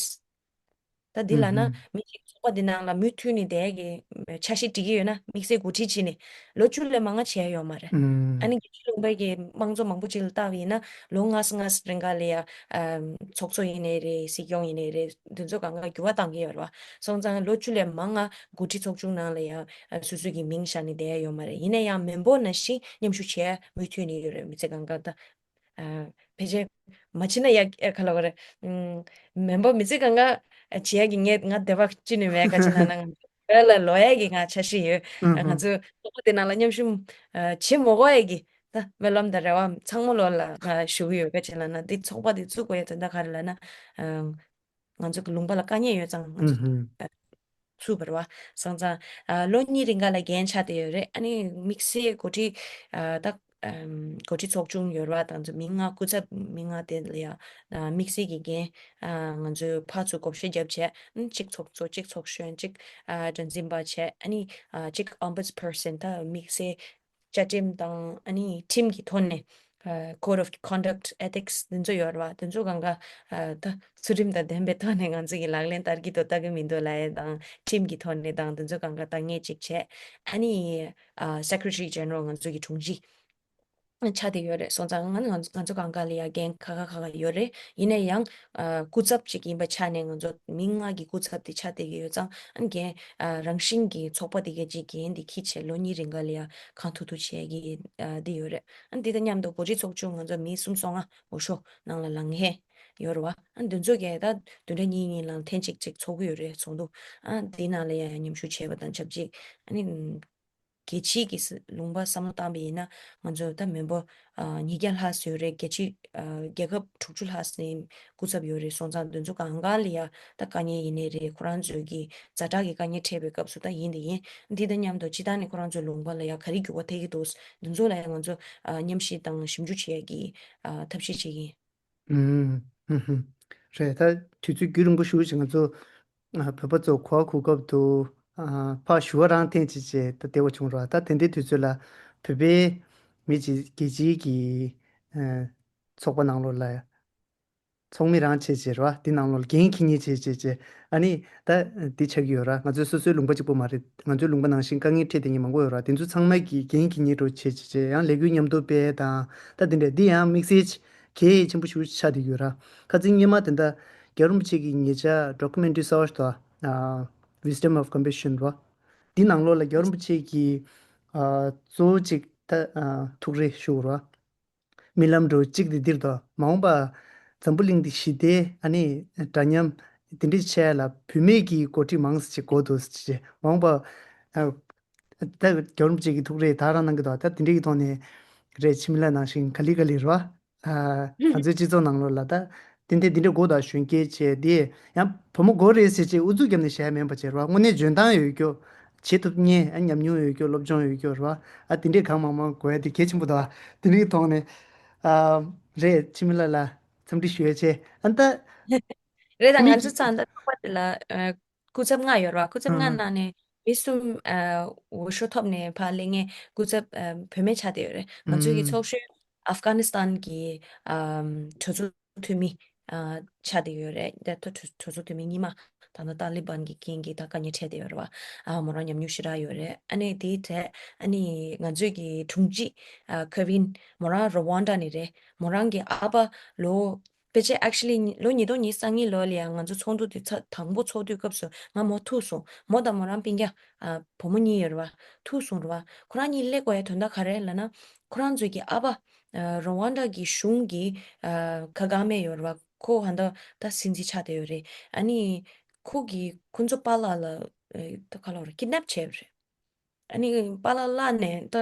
ད་འདི་ལབ་ན་ཨུ་ཧུམ། མི་གཅིག་ཚོགས་པ་འདི་ནང་ལ་མུ་མཐུད་ནས་བསྡད་ཡ་གི་འཆར་གཞི་སྒྲིག་གི་ཡོད་ན་དམིགས་བསལ་འགོ་ཁྲིད་བྱས་ནས་ལོ་བཅུ་ལས་མང་ང་བྱས་ཡོད་མ་རེད། ཨུམ། ཨ་ནི་རྒྱལ་སྤྱིའི་ལུང་པའི་གི་དམངས་གཙོ་མང་པོ་ཅིག་ལ་བལྟ་བ་ཡིན་ན་ལོ་ལྔ་ལྔ་རིང་ག་ལ་ཡ་ཨམ་ཚོགས་གཙོ་ཡིན་ནའི་རེད། སྲིད་སྐྱོང་ཡིན་ནའི་རེད། འདི་ཚོ་གང་ག་འགྱུར་བ་བཏང་གི་ཡོད་རེད་བ། སོང་ཙང་ལོ་བཅུ་ལས་མང་ང་འགོ་ཁྲིད་ཚོགས་ཆུང་ནང་ལ་ཡ་ཨ་སོ་སོ་གི་མིང་བཞག་ནས་བསྡད་ཡ་ཡོད་མ་རེད། ཡིན་ན་ཡང་མི་འབོར་ནང་བཞིན་མཉམ་ཞུགས་བྱས་མུ་མཐུད་ནས་ཡོད་རེད། མི་ཚེ་གང་ག་ད། ཨ་ཕལ་ཆེར་མ་བྱེད་ན་ཡག་ཨ་ག་ལ་བ་རེད། ཨུམ། མེམ་བར་མི་ཚེ་གང་ག་བྱེད་ཡག་གི་ངས་ང་དད་པ་ཅི་ནས་མེད། ག་ཅི་ལབ་ན་ང་བོད་ལ་ལོག་ཡག་གི་ང་འཆར་གཞི་ཡོད། ཨ་ང་ཨུ་ཚོ་ཚོགས་པ་དེ་ནང་ལ་མཉམ་ཞུགས་ཨ་བྱེད་མ་དགོས་ཡག་གི་ད་སྨོན་ལམ་དང་རེ་བ་ཚང་མ་ལོག་ལ་ང་ཞུ་གི་ཡོད། ག་ཅི་ལབ་ན་འདི་ཚོགས་པ་དེ་བཙུགས་དགོས་ཡག་དོན་དག་ག་རེ་ལབ་ན་ཨ། ང་ཚོ་གི་ལུང་པ་ལ་དཀའ་ངལ་ཡོད་ཙང་ང་ཚོ་ཨུ་ཧུམ། ཨ་ཚུགས་པ་རེད་བ། སོང་ཙང་ཨ་ལོ་གཉིས་རིང་ག་ལ་འགན་ཆགས་བསྡད་ཡོད་རེད། ཨ་ནི་དམིགས་བསལ་འགོ་ཁྲིད་ཨ་ད་ཨམ་འགོ་ཁྲིད་ཚོགས་ཆུང་ཡོད་རེད་བ། ད་ང་ཚོ་མི་ལྔ་སྐུ་ཚབ་མི་ལྔ་དེ་ལ་ཡ་ཨ་དམིགས་བསལ་གྱི་འགན་ཨ་ང་ཚོས་ཕར་ཚུར་བགོ་བཤའ་བརྒྱབ་བྱས། ཨ་ནི་གཅིག་ཚོགས་གཙོ་གཅིག་ཚོགས་གཞོན་གཅིག་ཨ་གྲངས་འཛིན་པ་བྱས། ཨ་ནི་ཨ་གཅིག་ཨོམ་བུཌ་པར་སན་ད་དམིགས་བསལ་བཅའ་ཁྲིམས་དང་ཨ་ནི་ཁྲིམས་ཀྱི་ཐོག་ནས་ཨ་code of conduct ethics འདི་ཚོ་ཡོད་རེད་བ། འདི་ཚོ་གང་ག་ཨ་ད་ཚུལ་ཁྲིམས་དང་ལྡན་པའི་ཐོག་ནས་ང་ཚོ་གི་ལག་ལེན་བསྟར་གྱི་འདུག་བསྟར་གྱི་མི་འདུག་ལབ་ཡས་དང་། ཁྲིམས་ཀྱི་ཐོག་ནས་དང་འདི་ཚོ་གང་ག་ལྟ་ངན་ཅིག་བྱས། ཨ་ནི་ཨ་Secretary General ང་ཚོ་གི་དྲུང་ཆེ་ཆགས་བསྡད་ཡོད་རེད། སོང་ཙང་ང་ང་ང་ཚོ་གང་ག་ལ་ཡ་འགན་ཁག་ཁག་ཁག་ཡོད་རེད། ཡིན་ན་ཡང་ཨ་སྐུ་ཚབ་ཅིག་ཡིན་པ་ཆ་ནས་ང་ཚོ་མི་ལྔ་གི་སྐུ་ཚབ་དེ་ཆགས་བསྡད་ཀྱི་ཡོད་ཙང་། ཨ་འགན་ཨ་རང་བཞིན་གྱི་ཚོགས་པ་དེ་གའི་ཅིག་འགན་དེ་འཁྱེར་བྱས་ལོ་གཉིས་རིང་ག་ལ་ཡ་གང་ཐུབ་ཐུབ་བྱེད་ཀྱི་ཨ་དེ་ཡོད་རེད། ཨ་འདི་དང་མཉམ་དུ་འགོ་ཁྲིད་ཚོགས་ཆུང་ང་ཚོ་མི་སུམ་སོ་ལྔ་འོས་ཤོག་ནང་ལ་ལངས་མཁན་ཡོད་རེད་བ། ཨ་འདི་ཚོ་གས་ད་བདུན་ཕྲག་གཉིས་གཉིས་ལ་ཐེངས་གཅིག་ཅིག་ཚོགས་ཀྱི་ཡོད་རེད། ཚོགས་འདུ་ཨ་འདི་ནང་ལ་ཡ་མཉམ་ཞུགས་བྱས་པ་དང་ཆབས་ཅིག་ཨ་ནི། རྒྱལ་སྤྱིའི་གི་ས་ལུང་པ་བསམ་བློ་བཏང་པ་ཡིན་ན་ང་ཚོ་ད་མི་འབོར་ཨ་ཉིས་བརྒྱ་ལྷག་ཙམ་ཡོད་རེད། རྒྱལ་སྤྱི་ཨ་རྒྱལ་ཁབ་དྲུག་ཅུ་ལྷག་ཙམ་སྐུ་ཚབ་ཡོད་རེད། སོང་ཙང་དེ་ཚོ་གང་ག་ལ་ཡ་ད་དཀའ་ངལ་ཡིན་ནའི་རེད། ཁོ་རང་ཚོའི་གི་ཛ་དྲག་གི་དཀའ་ངལ་འཕྲད་པའི་སྐབས་སུ་ད་ཡིན་དེ་ཡིན། འདི་དང་མཉམ་དུ་སྤྱི་བཏང་ནས་ཁོ་རང་ཚོའི་ལུང་པ་ལ་ཡ་ག་རེ་འགྱུར་བ་ཐེབས་ཀྱི་འདུག་དེ་ཚོ་ལ་ཡ་ང་ཚོ་ཨ་མཉམ་ཞིབ་དང་ཞིབ་འཇུག་བྱེད་ཡ་གི་ཨ་ཐབས་ཤེས་བྱེད་ཀྱི་ཡིན། ཨུམ། ཧུམ་ཧུམ། རེད། ད་དུས་ཚོད་རྒྱུན་རིང་པོ་ཞེ་པོ་ཅིག་ང་ཚོ་ཨ་བོད་པ་ཚོ་གོ་བ་གོ་སྐབས་འདུག་ཨ་ཕར་ཞུ་བ་རང་འཐེན་བྱས་བྱས་ད་བདེ་བོ་བྱུང་ར། ད་དེ་འདྲའི་དུས་ཚོད་ལ་བོད་པའི་མི་ཅིག་རྒྱལ་སྤྱིའི་གི་ཨ་ཚོགས་པ་ནང་ལོགས་ལ་ཚོགས་མི་རང་བྱས་བྱས་ར། འདི་ནང་ལོགས་ལ་འགན་འཁྱེར་མཁན་བྱས་བྱས་བྱས། ཨ་ནི་ད་འདི་ཆགས་ཀྱི་ཡོད་ར། ང་ཚོའི་སོ་སོའི་ལུང་པ་གཅིག་པོ་མ་རེད། ང་ཚོའི་ལུང་པ་ནང་བཞིན་དཀའ་ངལ་འཕྲད་བསྡད་མཁན་མང་པོ་ཡོད་ར། དེ་ཚོ་ཚང་མ་གི་འགན་འཁྱེར་མཁན་འདྲ་བོ་བྱས་བྱས་བྱས། ཡང་ལས་འགུལ་མཉམ་དུ་སྤེལ་དང་ད་དེ་འདྲ། འདི་ཡང་དམིགས་བསལ་གལ་ཆེན་པོ་ཞེ་པོ་ཆགས་བསྡད་ཡོད་ར། ཁ་སང་སྔོན་མ་དེ་འདྲ་རྒྱལ་བ་རིན་པོ་ཆེ་གི་ཉེ་ཆར་ཌོ་ཀུ་མེན་ཊི་རི་གསར་པ་ཞིག་འདུག་ཨ་Wisdom of Compassion ར། འདི་ནང་ལོགས་ལ་རྒྱལ་བ་རིན་པོ་ཆེ་གི་ཨ་གཙོ་བོ་གཅིག་ད་ཨ་ཐུགས་རེ་ཞུ་ར། རྨི་ལམ་འདྲ་བོ་གཅིག་དེ་འདིར་དང་། མ་འོངས་པ་འཛམ་བུ་གླིང་འདི་ཞི་བདེ་ཨ་ནི་འདྲ་མཉམ་དེ་འདྲའི་ཆེད་ལ་བུད་མེད་ཀྱི་འགོ་ཁྲིད་མང་ཙམ་ཅིག་དགོས་འདུག་ཟེར་བྱས། མ་འོངས་པ་ཨ་ད་རྒྱལ་བ་རིན་པོ་ཆེ་གི་ཐུགས་རེ་ད་རང་གནང་གི་འདུག་ད་དེ་འདྲའི་གི་ཐོག་ནས་རེད། འཆི་མེད་ལགས་ནང་བཞིན་ག་ལེ་ག་ལེ་རེད་བ། ཨ་ང་ཚོའི་སྤྱི་ཚོགས་ནང་ལོགས་ལ་ད་དེ་འདྲ་དེ་འདྲ་དགོས་དང་གཞོན་སྐྱེས་བྱས་དེ་ཡང་བུ་མོ་དགོས་རེད་ཟེར་བྱས་ཨུ་ཚུགས་བརྒྱབ་ནས་བྱས་མིན་པ་བྱས་རེད་བ། དངོས་གནས་འཇོན་ཐང་ཡོད་རྒྱུ། བྱེད་ཐུབ་མཁན། ཨ་ཉམས་མྱོང་ཡོད་རྒྱུ། སློབ་སྦྱོང་ཡོད་རྒྱུ་རེད་བ། ཨ་དེ་འདྲས་གང་མང་མང་དགོས་ཡ་དེ་གལ་ཆེན་པོ་འདུག་ཨ་དེ་འདྲའི་ཐོག་ནས་ཨ་རེད། འཆི་མེད་ལགས་ལ་འཚམས་འདྲི་ཞུ་ཡ་བྱས། ཨ་ད་རེད། ད་མི་ང་ཚོ་ཚང་ད་ཚོགས་པ་དེ་ལ་ཨ་སྐུ་ཚབ་ལྔ་ཡོད་རེད་བ། སྐུ་ཚབ་ལྔ་ཨ་ནང་ནས་མི་གསུམ་ཨ་འོས་ཤོག་ཐོབ་ནས་ཕར་སླེབས་མཁན་སྐུ་ཚབ་ཨ་བུད་མེད་ཆགས་བསྡད་ཡོད་རེད། ང་ཚོའི་གི་ཨ་ཚོགས་གཞོན་ཨབ་གྷ་ནི་སི་ཐན་གྱི་ཨ་གྲོས་ཚོགས་འཐུས་མི་ཨ་ཆགས་བསྡད་ཡོད་རེད། ད་ལྟ་གྲོས་གྲོས་ཚོགས་འཐུས་མི་རྙིང་མ་ད་ལྟ་ཏཱ་ལི་བན་གྱི་རྐྱེན་གྱིས་ད་དཀའ་ངལ་འཕྲད་བསྡད་ཡོད་རེད་བ། ཨ་མོ་རང་ཉམས་མྱོང་ཞེ་དྲག་ཡོད་རེད། ཨ་ནི་དེའི་གྲས་ཨ་ནི་ང་ཚོའི་གི་དྲུང་ཆེ་ཨ་ཁེ་ཝིན། མོ་རང་རུ་ཝན་ཌ་ནས་རེད། མོ་རང་གི་ཨ་ཕ་ལོ་ཕལ་ཆེར་actually ལོ་ཉིས་སྟོང་ཉི་ཤུ་རྩ་གཉིས་ལོ་ལ་ཡང་ང་ཚོ་ཚོགས་འདུ་དེ་ཚ་དང་པོ་ཚོགས་དུས་སྐབས་སུ་ང་མོ་ཐུག་སོང་། མོ་དང་མོ་རང་སྤུན་ཀྱག་ཨ་བུ་མོ་གཉིས་ཡོད་རེད་བ། ཐུག་སོང་རེད་བ། ཁོ་རང་གཉིས་སླེབས་དགོས་ཡ་དོན་དག་ག་རེ་ལབ་ན། ཁོ་རང་ཚོའི་གི་ཨ་ཕ་ཨ་རུ་ཝན་ཌ་གི་གཞུང་གི་ཨ་ཁ་ག་མེ་ཡོད་རེད་བ། ཁོ་ཧ་ད་ད་སྲིད་འཛིན་ཆགས་བསྡད་ཡོད་རེད། ཨ་ནི་ཁོ་གི་ཁོ་ཚོ་པཱ་ལགས་ལ་ཨ་ད་ག་ལབ་རེད། ཀིཌ་ནེབ་བྱས་ཡོད་རེད། ཨ་ནི་པཱ་ལགས་བརླགས་ནས་ད་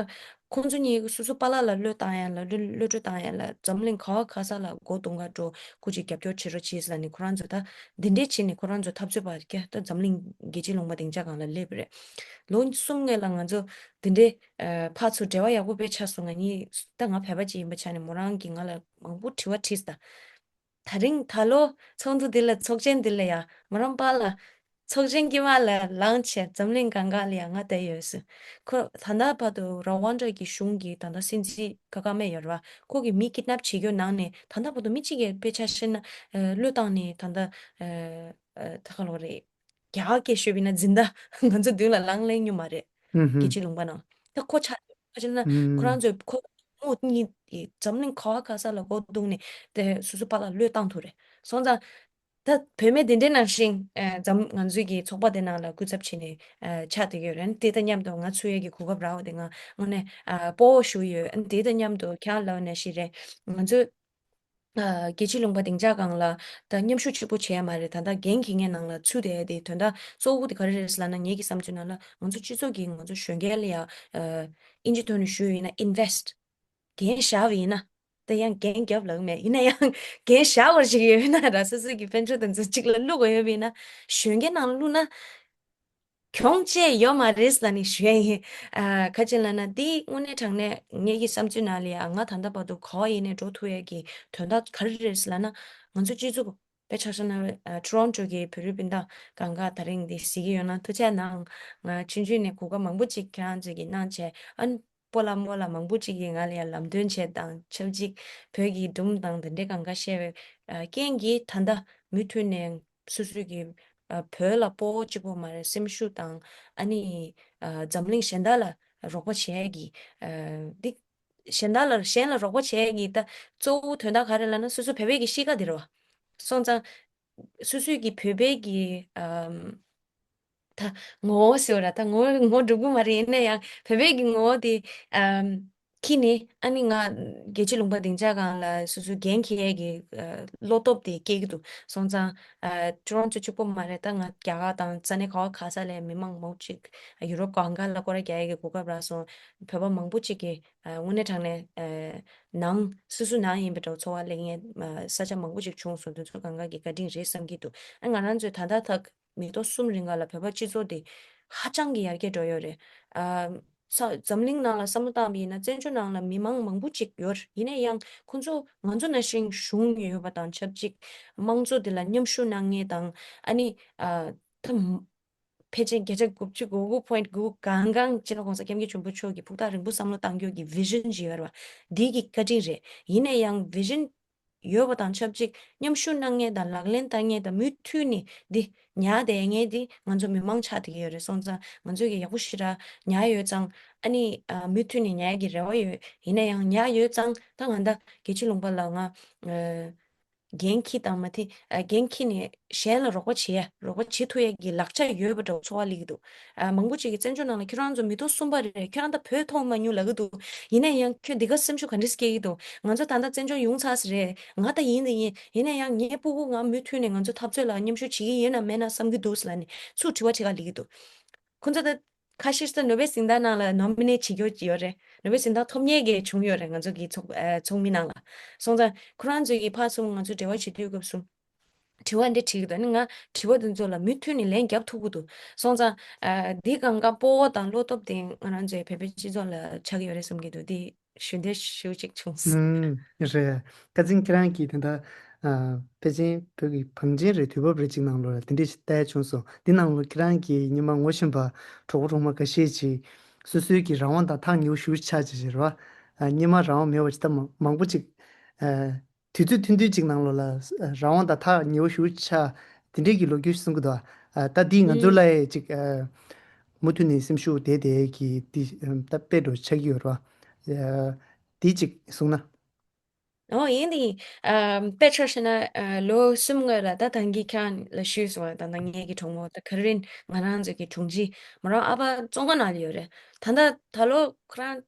ཁོང་ཚོ་གཉིས་སོ་སོ་པཱ་ལགས་ལ་བློས་བཏང་ཡ་ལ་བློ་བློ་གྲོས་བཏང་ཡ་ལ་འཛམ་གླིང་ག་བ་ག་ས་ལ་སྒོ་རྡུང་ག་འགྲོ། ཁོ་ཅིག་རྒྱབ་སྐྱོར་བྱེད་རོགས་བྱེད་ཟེར་ནས་ཁོ་རང་ཚོ་ད་འདི་འདྲས་བྱས་ནས་ཁོ་རང་ཚོ་འཐབ་རྩོད་པ་རྒྱ་ད་འཛམ་གླིང་རྒྱལ་སྤྱིའི་ལུང་པ་སྡིངས་ཆ་སྒང་ལ་སླེབས་པ་རེད། ལོ་གསུམ་སྔོན་ལ་ང་ཚོ་འདི་འདྲས་ཨ་ཕར་ཚུར་འབྲེལ་བ་ཡག་པོ་དཔེ་ཆགས་སོང་། ང་གཉིས་ད་ང་བོད་པ་ཅིག་ཡིན་པ་ཆ་ནས་མོ་རང་གིས་ང་ལ་མང་པོ་དྲི་བ་དྲིས་ད། ད་རིང་ད་ལོ་ཚོགས་འདུ་འདི་ལ་ཚོགས་ཆེན་འདི་ལ་ཡ་མོ་རང་པཱ་ལགས་ཚོགས་ཆེན་དཀྱིལ་མ་ལ་ལངས་བྱས་འཛམ་གླིང་གང་ག་ལ་ཡ་ང་བསྡད་ཡོད་ཟེར། ཁོ་ད་ལྟ་བར་དུ་རུ་ཝན་ཌ་གི་གཞུང་གི་ད་ལྟ་སྲིད་འཛིན་ཀ་ག་མེ་ཡོད་རེད་བ། ཁོ་གི་མི་ཀིཌ་ནེབ་བྱེད་རྒྱུ་ནང་ནས་ད་ལྟ་བར་དུ་མི་གཅིག་གིས་དཔེ་ཆ་བཤད་ན་ཨ་བློས་བཏང་ནས་ད་ལྟ་ཨ་ཨ་ད་ག་ལབ་རེད། རྒྱ་སྐད་ཤོད་པ་ཡིན་ན་འཛིན་གྲྭ་ང་ཚོ་མདུན་ལ་ལངས་སླེབས་མྱོང་མ་རེད། ཨུ་ཧུ། རྒྱལ་སྤྱིའི་ལུང་པ་ནང་། ད་ཁོ་ཆགས་ཁ་ཅིག་ན་ཁོ་རང་ཚོས་ཁོ་མོ་གཉིས་འཛམ་གླིང་ག་བ་ག་ས་ལ་སྒོ་རྡུང་ནས་དེ་སོ་སོ་པཱ་ལགས་བློས་བཏང་ཐུབ་རེད། སོང་ཙང་ད་བུད་མེད་དེ་འདྲའི་ནང་བཞིན་ཨ་འཛམ་ང་ཚོའི་གི་ཚོགས་པ་དེ་ནང་ལ་སྐུ་ཚབ་བྱས་ནས་ཨ་ཆགས་བསྡད་ཀྱི་ཡོད་རེད། དེ་དང་མཉམ་དུ་ང་ཚོ་ཡས་ཀྱི་གོ་སྐབས་རག་པ་དེ་ང་དངོས་གནས་ཨ་སྤོ་བོ་ཞུ་ཡི་ཡོད། དེ་དང་མཉམ་དུ་ཁྱེད་རང་ལབ་ནང་བཞིན་རེད། ང་ཚོ་ཨ་རྒྱལ་སྤྱིའི་ལུང་པ་སྡིངས་ཆ་སྒང་ལ་ད་མཉམ་ཞུགས་གཅིག་པུ་བྱས་མ་རེད། ད་ལྟ་འགན་འཁྱེར་མཁན་ནང་ལ་ཚུད་བསྡད་དེ་དོན་དག་གཙོ་བོ་དེ་ག་རེ་རེད་ཟེར་ལབ་ན། ངེད་ཀྱི་བསམ་ཚུལ་ནང་ལ་ང་ཚོ་སྤྱི་ཚོགས་ཀྱི་ང་ཚོ་གཞོན་སྐྱེས་ལ་ཡ་ཨ་ཨིན་ཇི་ཐོག་ནས་ཞུས་ཡིན་ན་ཨིན་ཝེ་སི་ཊི། འགན་བཞག་པ་ཡིན་ན། ད་ཡང་འགན་རྒྱབ་ལབ་མེད། ཡིན་ན་ཡང་འགན་བཞག་པར་ཞིག་ཡོད་ན་ར། སོ་སོ་གི་དཔལ་འབྱོར་དང་ཚོ་གཅིག་ལ་བླུག་དགོས་ཡོད་པ་ཡིན་ན། གཞོན་སྐྱེས་ནང་བླུག་ན། གྱོང་ཅི་ཡོད་མ་རེད་ལབ་ནས་ཞུ་ཡ་ཡིན། ཨ་ག་ཅི་ལབ་ན་འདི་དངོས་གནས་དྲང་གནས་ངེད་ཀྱི་བསམ་ཚུལ་ནང་ལ་ཡ་ང་ད་ལྟ་བར་དུ་ག་བ་ཡིན་ནས་འགྲོ་ཐུབ་ཡ་གི་དོན་དག་ག་རེ་རེད་ལབ་ན། ང་ཚོ་སྤྱི་ཚོགས་དཔེ་ཆ་བཞག་ན་ཨ་ཊོ་རོན་ཊོ་གི་བོད་རིགས་སྤུན་ཟླ་གང་ག་ད་རིང་འདི་གཟིགས་ཀྱི་ཡོད་ན་ཐུགས་རྗེ་གནང་། ང་ཆུང་ཆུང་ནས་གོ་སྐབས་མང་པོ་ཅིག་ཁྱེད་རང་ཚོས་ཀྱིས་གནང་བྱས། ཨ་སྤོ་ལགས་རྨོ་ལགས་མང་པོ་ཅིག་གིས་ང་ལ་ཡང་ལམ་སྟོན་བྱས་དང་ཆབས་ཅིག་བོད་ཀྱི་སྒྲུང་དང་དེ་འདྲའི་གང་ག་བཤད་པའི་ཨ་རྐྱེན་གྱིས་ད་ལྟ་མུ་མཐུད་ནས་སོ་སོའི་གི་ཨ་བོད་ལ་སྤོ་བོ་གཅིག་པོ་མ་རེད། སེམས་ཤུགས་དང་ཨ་ནི་ཨ་འཛམ་གླིང་གཞན་དག་ལ་རོགས་པ་བྱེད་ཡས་ཀྱི་ཨ་འདི་གཞན་དག་ལ་གཞན་ལ་རོགས་པ་བྱེད་ཡས་ཀྱི་ད་གཙོ་བོ་དོན་དག་ག་རེ་ལབ་ན་སོ་སོ་བོད་པའི་གི་གཤིས་ཀ་འདི་རེད་བ། སོང་ཙང་སོ་སོའི་གི་བོད་པའི་གི་ཨམ་ད་ངོ་བོ་ཟེར་བ་ར། ད་ངོ་བོ་ངོ་བོ་འགྲུབ་གི་མ་རེད། ཡིན་ན་ཡང་བོད་པའི་གི་ངོ་བོ་དེ་ཨམ་ ཁྱི་ནི་ཨ་ནི་ང་རྒྱལ་སྤྱིའི་ལུང་པ་སྡིངས་ཆ་སྒང་ལ་སོ་སོའི་འགན་འཁྱེར་ཡས་ཀྱི་ཨ་བློ་སྟོབས་དེ་སྐྱེ་གི་འདུག་སོང་ཙང་ཨ་ཁྱོད་རང་ཚོ་གཅིག་པོ་མ་རེད། ད་ང་རྒྱ་གར་དང་ས་གནས་ག་བ་ག་ས་ལ་མི་མང་མང་པོ་ཅིག་ཡུ་རོབ་གང་ག་ལ་སྐོར་ར་རྒྱག་ཡས་ཀྱི་གོ་སྐབས་རག་སོང་། བོད་པ་མང་པོ་ཅིག་གིས་ཨ་དངོས་གནས་དྲང་གནས་ཨ་ནང་སོ་སོ་ནང་ཡིན་པའི་འདྲ་བོ་ཚོར་བ་སླེབས་མཁན་ཨ་ས་ཆ་མང་པོ་ཅིག་བྱུང་སོང་། དེ་ཚོ་གང་ག་གི་བཀའ་དྲིན་རེད་བསམ་གྱི་འདུག་ཨ་ང་རང་ཚོས་ད་ལྟ་ཐག་མི་ཐོག་གསུམ་རིང་ག་ལ་བོད་པ་སྤྱི་ཚོགས་དེ་ཧ་ཅང་གི་ཡར་རྒྱས་འགྲོ་ཡོད་རེད། ཨ་ས་འཛམ་གླིང་ནང་ལ་བསམ་བློ་བཏང་བ་ཡིན་ན་བཙན་བྱོལ་ནང་ལ་མི་མང་མང་པོ་ཅིག་ཡོད་རེད། ཡིན་ན་ཡང་ཁོང་ཚོ་ང་ཚོ་ནང་བཞིན་གཞུང་ཡོད་པ་དང་ཆབས་ཅིག་དམངས་གཙོ་དེ་ལ་མཉམ་ཞུགས་གནང་མཁན་དང་ཨ་ནི་ཨ་ད་ཕལ་ཆེར་བརྒྱ་ཆ་དགུ་བཅུ་གོ་དགུ་point་དགུ་གང་གང་སྤྱི་ནོར་གོང་ས་སྐྱབས་མགོན་ཆེན་པོ་མཆོག་གི་ཕུགས་ཐག་རིང་པོ་བསམ་བློ་བཏང་རྒྱུ་གི་བི་ཤན་ཅིག་ཡོད་རེད་བ། འདི་གི་བཀའ་དྲིན་རེད། ཡིན་ན་ཡང་བི་ཤན་ཡོད་པ་དང་ཆབས་ཅིག་མཉམ་ཞུགས་གནང་མཁན་དང་ལག་ལེན་བསྟར་མཁན་དང་མུ་མཐུད་ནས་འདི་ཉར་བསྡད་མཁན་འདི་ང་ཚོ་མི་མང་ཆགས་བསྡད་ཀྱི་ཡོད་རེད། སོང་ཙང་ང་ཚོས་ཀྱི་ཡག་པོ་ཞེ་དྲག་ཉར་ཡོད་ཙང་ཨ་ནི་ཨ་མུ་མཐུད་ནས་ཉར་ཡག་གི་རེ་བ་ཡོད། ཡིན་ན་ཡང་ཉར་ཡོད་ཙང་ད་ང་ད་རྒྱལ་སྤྱིའི་ལུང་པ་ལ་ང་ཨ་འགན་འཁྱེར་དང་མ་འཁྱེར་ཨ་འགན་འཁྱེར་ནས་གཞན་ལ་རོགས་པ་བྱེད་ཡ་རོགས་པ་བྱེད་ཐུབ་ཡ་གི་ལག་ཆ་ཡོད་པ་འདྲ་བོ་ཚོར་བ་སླེབས་ཀྱི་འདུག་ཨ་མང་པོ་ཅིག་གིས་བཙན་བྱོལ་ནང་ལ་ཁྱོད་རང་ཚོ་མི་ཐོག་གསུམ་པ་རེད། ཁྱོད་རང་ད་བོད་མཐོང་མ་མྱོང་ལབ་ཀྱི་འདུག་ཡིན་ན་ཡང་ཁྱོད་འདི་ག་སེམས་ཤུགས་ག་འདྲས་སྐྱེ་གི་འདུག་ང་ཚོ་ད་ལྟ་བཙན་བྱོལ་ཡོང་ཚར་ས་རེད། ང་ད་ཡིན་དེ་ཡིན། ཡིན་ན་ཡང་ངའི་སྤུ་གུ་ང་མུ་མཐུད་ནས་ང་ཚོ་འཐབ་རྩོད་ལ་མཉམ་ཞུགས་བྱེད་ཀྱི་ཡིན་ནམ་མེད་ན་བསམ་གྱི་འདུག་ལབ་ནས་ཚུར་དྲི་བ་དྲི་ག་སླེབས་ཀྱི་འདུག་ཁོང་ཚོ་ད་ཁ་ཤས་ད་ནོ་བེལ་གཟེངས་རྟགས་ནང་ལ་ནོ་མི་ནེཊ་བྱེད་རྒྱུ་ཡོད་རེད། ནོ་བེལ་གཟེངས་རྟགས་ཐོབ་མཁན་གྱི་བྱུང་ཡོད་རེད། ང་ཚོ་གི་ཚོགས་ཨ་ཚོགས་མི་ནང་ལ། སོང་ཙང་ཁོ་རང་ཚོ་གི་ཕར་ཚུར་ང་ཚོ་འབྲེལ་བ་བྱེད་དུས་སྐབས་སུ། དྲི་བ་འདི་དྲིས་ཀྱི་འདུག་ཨ་ནི་ང་དྲི་བ་འདི་ཚོ་ལ་མུ་མཐུད་ནས་ལན་རྒྱབ་ཐུབ་ཀྱི་འདུག་སོང་ཙང་ཨ་འདི་གང་ག་སྤོབས་པ་དང་བློ་སྟོབས་དེ་ང་རང་ཚོའི་བོད་པའི་སྤྱི་ཚོགས་ལ་ཆགས་ཀྱི་ཡོད་རེད་བསམ་གྱི་འདུག་འདི་ཞུ་འདོད་ཞུ་གཅིག་བྱུང་སོང་། ཨུམ། རེད། ཀ་ཚིང་ཁྱེད་རང་གིས་དེ་འདྲ་ཨ་ཕལ་ཆེར་བོད་ཀྱི་བང་ཆེན་རེད། དུས་བབ་རེད་ཅིག་ནང་ལོགས་ལ་དེ་འདྲས་ཞིག་བལྟས་བྱུང་སོང་། འདི་ནང་ལོགས་ཁྱེད་རང་གིས་སྔོན་མ་ངོ་ཤེས་པ་གྲོགས་པོ་གྲོགས་མོ་འགའ་ཤས་ཅིག་སོ་སོའི་གི་རང་དབང་དང་ཐག་ཉེ་བོ་ཞེ་པོ་ཆགས་ཀྱི་རེད་བ། ཨ་སྔོན་མ་རང་དབང་མེད་པ་ཅིག་ད་མ་མང་པོ་ཅིག་ཨ་དུས་ཚོད་ཐུང་ཐུང་ཅིག་ནང་ལོགས་ལ་ཨ་རང་དབང་དང་ཐག་ཉེ་བོ་ཞེ་པོ་ཆགས་དེ་འདྲས་ཀྱི་ལོ་རྒྱུས་གསུང་གི་འདུག་ཨ་ད་འདི་ང་ཚོ་ལ་ཡང་ཅིག་ཨ་མུ་མཐུད་ནས་སེམས་ཤུགས་དེ་དེ་གི་འདི་ཨ་ད་དཔེ་འགྲོ་ཆགས་ཀྱི་ཡོད་རེད་བ། ཨ་འདི་ཅིག་གསུང་ན། ཨོ་ཡིན་དེ་ཡིན། ཨ་དཔེ་ཆ་བཞག་ན་ཨ་ལོ་གསུམ་སྔོན་ལ་ད་ད་གིན་ཁྱེད་རང་ལ་ཞུས་སོང་བ། ད་ད་ངེད་ཀྱི་གྲོགས་མོ་ད་ཁ་རིན་ང་རང་ཚོ་གི་དྲུང་ཆེ་མོ་རང་ཨ་ཕ་བཙོན་ཁང་ནང་ལ་ཡོད་རེད། ད་ད་ད་ལོ་ཁོ་རང་